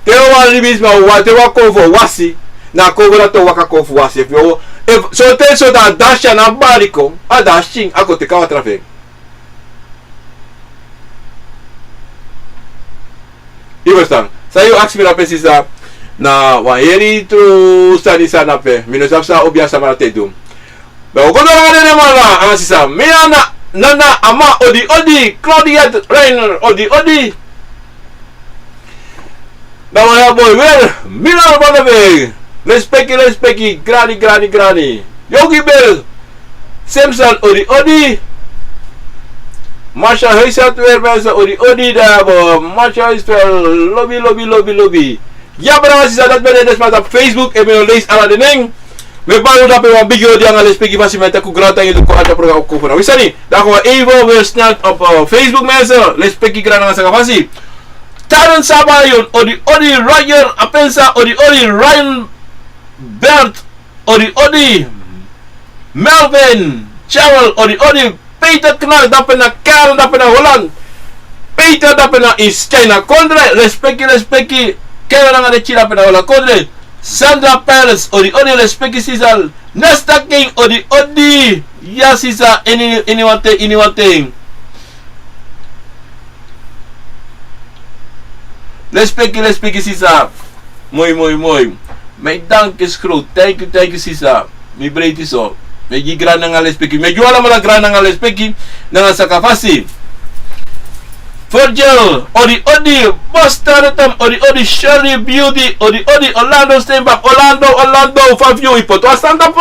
Te wan libisma, wan, te wan konfo wasi, na a konfo dati o waka kon fu wasi. Efu yu, efu, so te so dan a dasi, a no bari kon, a dasi, a kon teki a watra fu en. Yu ferstan? San yu aksi mi na pe, sisa, na wan heri tru sani san na pe. Mi no sabi san obi a sama dati e du. Ma un o go doro nanga den man, nanga sisa. Mi na, na, na a man, odi, odi, Claudiet Reiner, odi, odi. Dan wan ya boi, wel, Milan Van der Berg. Respeki, respeki, grani, grani, grani. Yogi Bel. Simpson, odi, odi. Marshall Huisat, wel, mensen, odi, odi, dan ya boi. Marshall Huisat, wel, lobi, lobi, lobi, lobi. Ya, brada, sisa, dati ben de den sma tapu Facebook, efu mi no leisi ala den nen, mi e bari un dape wan bigi odi nanga lespeki fasi, mi e taki un grantangi fu kon a dya program Okobra. Wi sani, dan go even weer snel op, eh, Facebook, mensen. Lespeki, grani nanga saka fasi. Taren Sabayon, odi, odi, Roger Apensa, odi, odi, Ryan Bert, odi, odi, Melvin Charles, odi, odi, Peter Knar, dape na Kern, dape na Holland. Peter, dape na East China Kondre, lespeki, lespeki, Kern nanga den kiri dape na Holland Kondre. Sandra Perez, odi, odi, lespeki, sisa. Nesta King, odi, odi. Ya, sisa, ini, ini wan ten, ini wan ten. Lespeki, lespeki, sisa. Moi, moi, moi. Mi danki is groot. Thank you, thank you, sisa. Mi breiti so. Mi e gi grani nanga lespeki. Mi e gi un alamala grani nanga lespeki. Nanga saka fasi. Virgil, odi, odi. Boston Tom, odi, odi. Shirley Beauty, odi, odi. Orlando Steinbach, Orlando, Orlando. Fa fu yu, yu poti wan sani tapu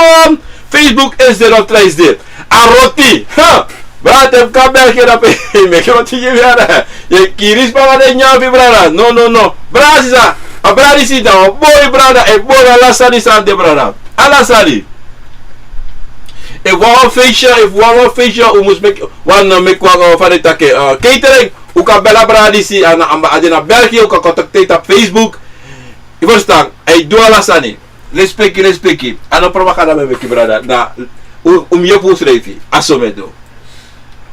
Facebook, is there not try is there? A roti. Ha! Brada, te fu kan België dape, meki roti gi mi dya. Yu e kiri sma nanga den nyanyan fu yu, brada. No, no, no. Brada, sisa, a brada disi na wan boi, brada, e boi, ala sani san de, brada. Ala sani. Efu wan, wan feestje, efu wan, wan feestje, un mus meki wan, eh, meki wan, eh, fa den e taki, eh, catering. Un kan bel a brada disi, a na, a de na België, un kan contacteren tapu Facebook. Yu ferstan, a e du ala sani. Lespeki, lespeki. A no propaganda mi e meki, brada. Na, un, un mus yepi unsrefi. A so mi e du.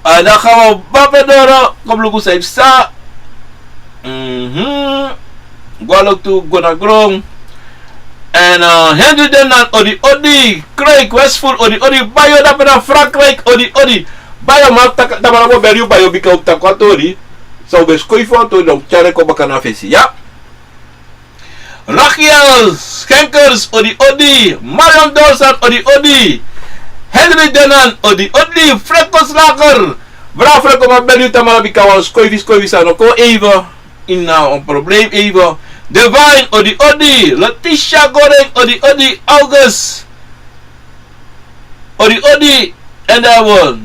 A, dan gaan we bapen door, eh, kon luku san yu psa. Mhm. Go a loktu, go na gron. Èn, eh, Henry Denan, odi, odi. Craig Westful, odi, odi. Bayo dape na Frankrijk, odi, odi. Bayo, ma taki, dan mi no go bel yu, Bayo, bika un taki wan tori. San un ben skoifi wan tori, dan un tyari en kon baka na fesi, ya. Rachiel Schenkers, odi, odi. Marion Dorsan, odi, odi. Henry Denan, odi, odi. Franco Slager. Brada Franco, mi e bel yu tamara bika wan skoifi, skoifi san no kon even. Ini wan problem even. Divine, odi, odi. Letitia Goring, odi, odi. August. Odi, odi, èn dan we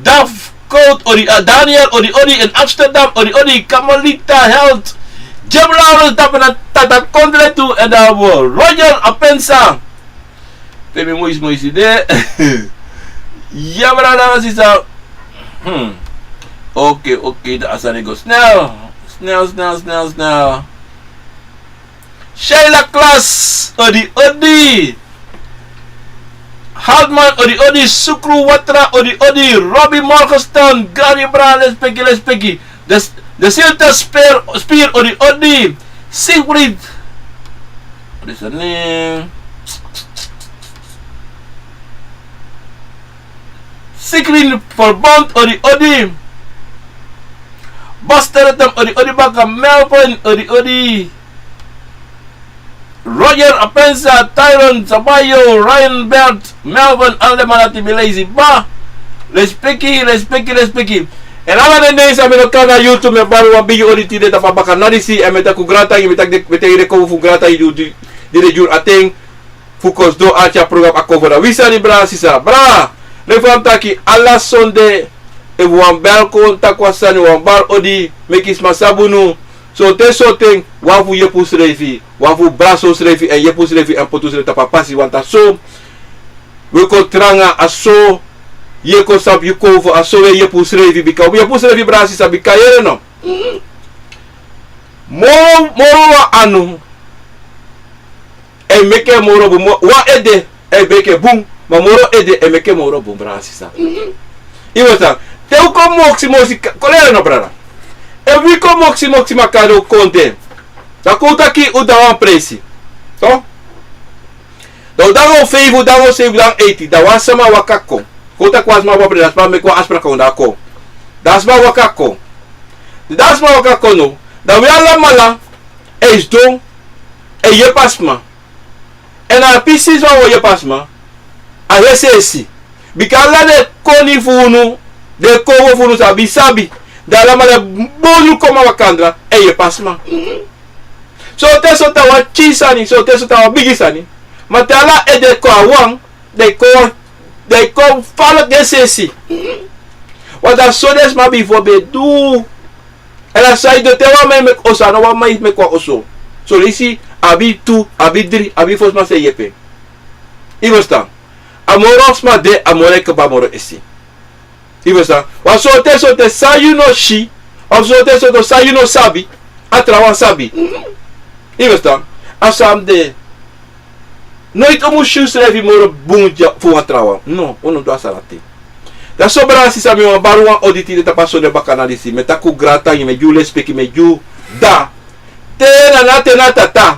Daf Kout, odi, eh, Daniel, odi, odi, in Amsterdam, odi, odi, Kamalita Health, Jim Lawrence, dape na Tata Kondre tu, èn dan we Roger Apensa. Te mi moisi, moisi de. Ya, brada, sisa. Hmm. Oké, oké, dan a sani go snel. Snel, snel, snel, snel. Sheila Klas, odi, odi. Hartman, odi, odi. Sukru Watra, odi, odi. Robbie Morgenstern, Gary Bra, lespeki, lespeki. De, de Silta Spear, Spear, odi, odi. Siegfried. Wat is zijn naam? Siegfried Verbond, odi, odi. Bas Teretem, odi, odi, baka Melvin, odi, odi. Roger Apensa, Tyron Sabayo, Ryan Bert, Melvin, ala den man dati mi leisi, ba. Lespeki, lespeki, lespeki. Èn ala den nen san mi no kari na YouTube, mi e bari wan bigi odi tide, tapu a baka na disi, èn mi e taki un grantangi, mi e taki den, mi e taki den kon fu grantangi di, di, di den gi un a ten fu kon sidon arki a program Akomfo. Dan wi sani, brada, sisa, brada. Leki fa mi taki, ala sonde, Efu wan bel kon taki wan sani, wan bal odi, meki sma sabi unu. Sorten sorten, wan fu yepi unsrefi, wan fu brasi unsrefi èn yepi unsrefi èn poti unsrefi tapu a pasi, want a so wi e kon tranga, a so yu e kon sabi yu kon fu, a so wi e yepi unsrefi, bika wi yepi unsrefi, brada sisa, bika yere no. Moro, moro wan anu e meki en moro bun, mo-, wan ede e meki en bun, ma moro ede e meki en moro bun, brada sisa. Yu ferstan? Te un kon moksi moksi ka-, kon lere no, brada. Efu wi kon moksi moksi makandra, un kon de, dan kon un taki un de na wan presi. Toch? Dan un de na wan feifi, un de na wan seibin, un de na wan eiti, dan wan sma waka kon. Kon un taki wan sma, wan brada, sma meki wan afspraak, un de na kon. Dan a sma waka kon. Dan a sma waka kon no, dan wi alamala e sidon e yepi a sma. Èn a pisi san wi o yepi a sma, a yesi esi. Bika ala den koni fu unu, den kowo fu unu sabi sabi, dan alamala e bonu kon makandra e yepi a sma. Sorten sorten, a wan pikin sani, sorten sorten, a wan bigi sani. Ma te ala ede kon a wan, den kon, den kon fala den sesi. Want a so den sma bifo ben du. Èn a san yu du, te wan man e meki oso, a no wan man e meki wan oso. Son leisi a abi tu, a abi dri, a abi fo sma san e yepi en. Yu ferstan? A moro sma de, a moro e kaba moro esi. Yu ferstan? Wan sorten sorten san yu no si, of sorten sorten san yu no sabi, a trawan sabi. Yu ferstan? A sani de. Noiti un mus si unsrefi moro bun fu wan trawan. No, un no du a sani dati. Dan so, brada sisa, mi wani bari wan odi tide tapu a sonde bakana disi. Mi e taki un grantangi, mi e gi un lespeki, mi e gi un dda. Te na, na te na tata.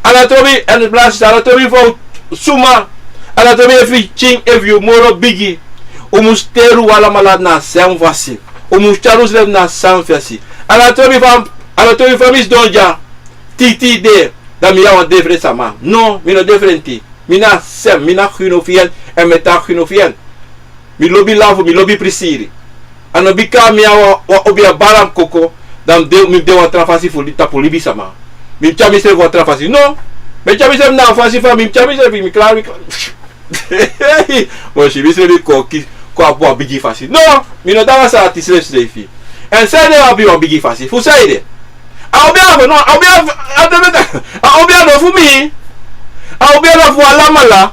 A no trobi, èn brada sisa, a no trobi fa un suma. A no trobi efu yu pikin, efu yu moro bigi. Un mus teri un alamala na a sem fasi. Un mus tyari unsrefi na a sem fasi. A no trobi fa, a no trobi fa mi sidon dya titi de, dan mi na wan defrenti sama. No, mi no defrenti. Mi na sem, mi na gino fi en, èn mi e tan gino fi en. Mi lobi lafu, mi lobi prisiri. A no bika mi na wan, wan obiabara mus koko, dan mi de, mi de wan tra fasi fu li-, tapu libisama. Mi mus tyari misrefi wan tra fasi. No, mi e tyari misrefi na a fasi fa mi mus tyari misrefi, mi klari, mi klari. Mi o si misrefi kon kisi, kon abi wan bigi fasi. No, mi no de a sani dati srefsrefi. Èn sanede wi abi wan bigi fasi? Fu sanede? A obia fu, no, a obia fu, a obia no fu mi. A obia na fu alamala.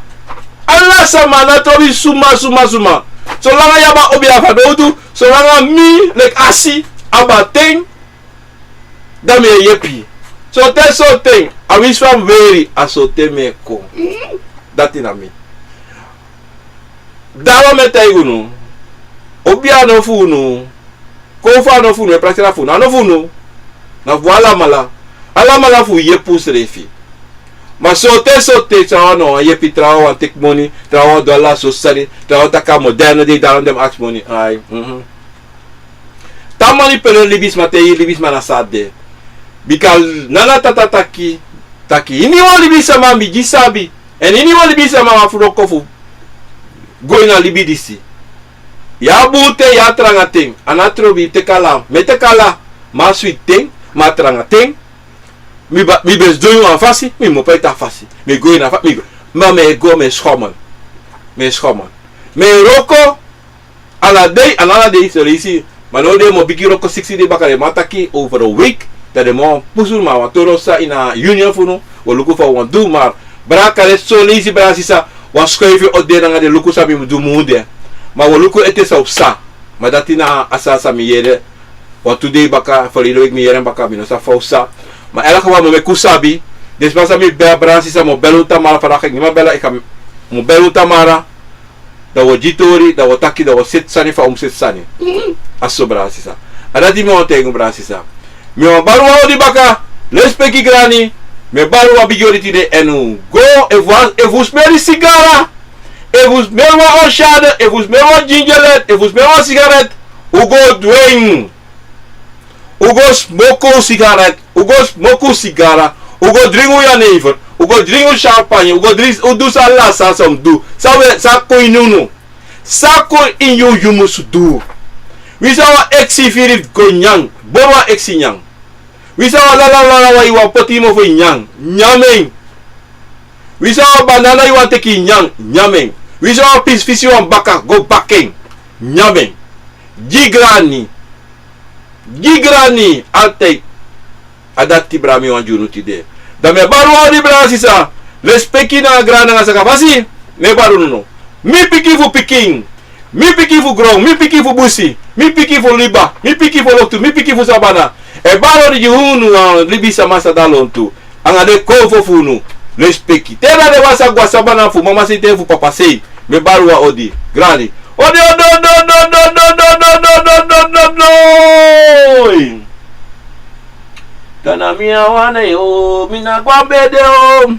Ala sama, a no trobi suma, suma, suma. Solanga yu abi a obia fanowdu, solanga mi, leki Asi, abi a ten, dan mi e yepi. Sorten sorten, a winsi fa mi weri, a sorten mi e kon. Dati na mi. Daarom mi e taigi unu. Obia no fu unu. Kon fu a no fu unu, e prakseri a fu unu. A no fu unu. Na fu alamala. Alamala fu yepi unsrefi. Ma sorten sorten, trawan no wani yepi, trawan wani teki moni, trawan wani du ala sortu sani, trawan taki a moderne dei, daarom den mus aksi moni. Ai, mhm. Te a manipuleri libisma, te yu libisma na san a de. Bika nana tata taki, taki iniwan libisama mus gi sabi. Èn iniwan libisama abi wroko fu go ini a libi disi. Yu abi bun ten, yu abi tranga ten. A no trobi, teki ala. Mi e teki ala. Ma a switi ten, ma a tranga ten. Mi ba, mi ben sidon ini wan fasi, mi mu opo ete a fasi. Mi go ini a fa, mi go. Ma mi e go, mi e schommel. Mi e schommel. Mi e wroko. Ala dei, a no ala dei, son leisi. Ma now den mu bigin wroko siksi dei baka, den man taki over a week, dan den man pusu unu, ma wan toro san ini a union fu unu, wi o luku fa wi wani du, ma brada Karet, son leisi, brada sisa, wi e skuifi odi nanga den, luku san mi mus du, mi mus du. Ma wi o luku ete san wi psa. Ma dati na a sani san mi yere. Wan tu dei baka, verleden week mi yere en baka, mi no sabi fa wi psa. Ma in elk geval mi o meki un sabi. Den sma san mi bel, brada sisa, mi o bel un tamara, fa dati mi e bel, mi o bel un tamara. Dan wi o gi tori, dan wi o taki, dan wi o seti sani fa un mus seti sani. A so, brada sisa. A dati mi wani taigi un, brada sisa. Mi wani bari wan odi baka, lespeki grani, mi e bari wan bigi odi tide, èn un go, efu wan, efu un smeri sigara, efu un smeri wan oshade, efu un smeri wan gingelet, efu un smeri wan sigaret, un go dwengi. Un go smoku un sigaret, un go smoku un sigara, un go dringi un jenever, un go dringi un champagne, un go dringi, un du san ala sani san un mus du. San wi, san kon ini unu. San kon ini yu, yu mus du. Wi san wan eksi firi go nyan, bori wan eksi nyan. Wi san wan lala lala wan, yu wani poti yu mofo nyan, nyan en. Wi san wan banana yu wani teki nyan, nyan en. Wi san wan pisi fisi wan baka, go baka en, nyan en. Gi grani. Gi grani. Altijdi. A dati brada mi wani gi unu tide. Dan mi e bari wan odi brada sisa. Lespeki nanga grani nanga sakafasi. Mi e bari unu no. Mi pikin fu pikin. Mi pikin fu gron. Mi pikin fu busi. Mi pikin fu liba. Mi pikin fu loktu. Mi pikin fu sabana. E bari odi gi unu wan libisama sa de lontu. Anga den konfo fu unu. Lespeki. Te na den wan sa gwa sabana fu mama sei te fu papa sei. Mi e bari wan odi. Grani. Odi odi odi odi odi odi odi odi odi odi odi odi. Dan na mi a wani o, mi na gwa bede o.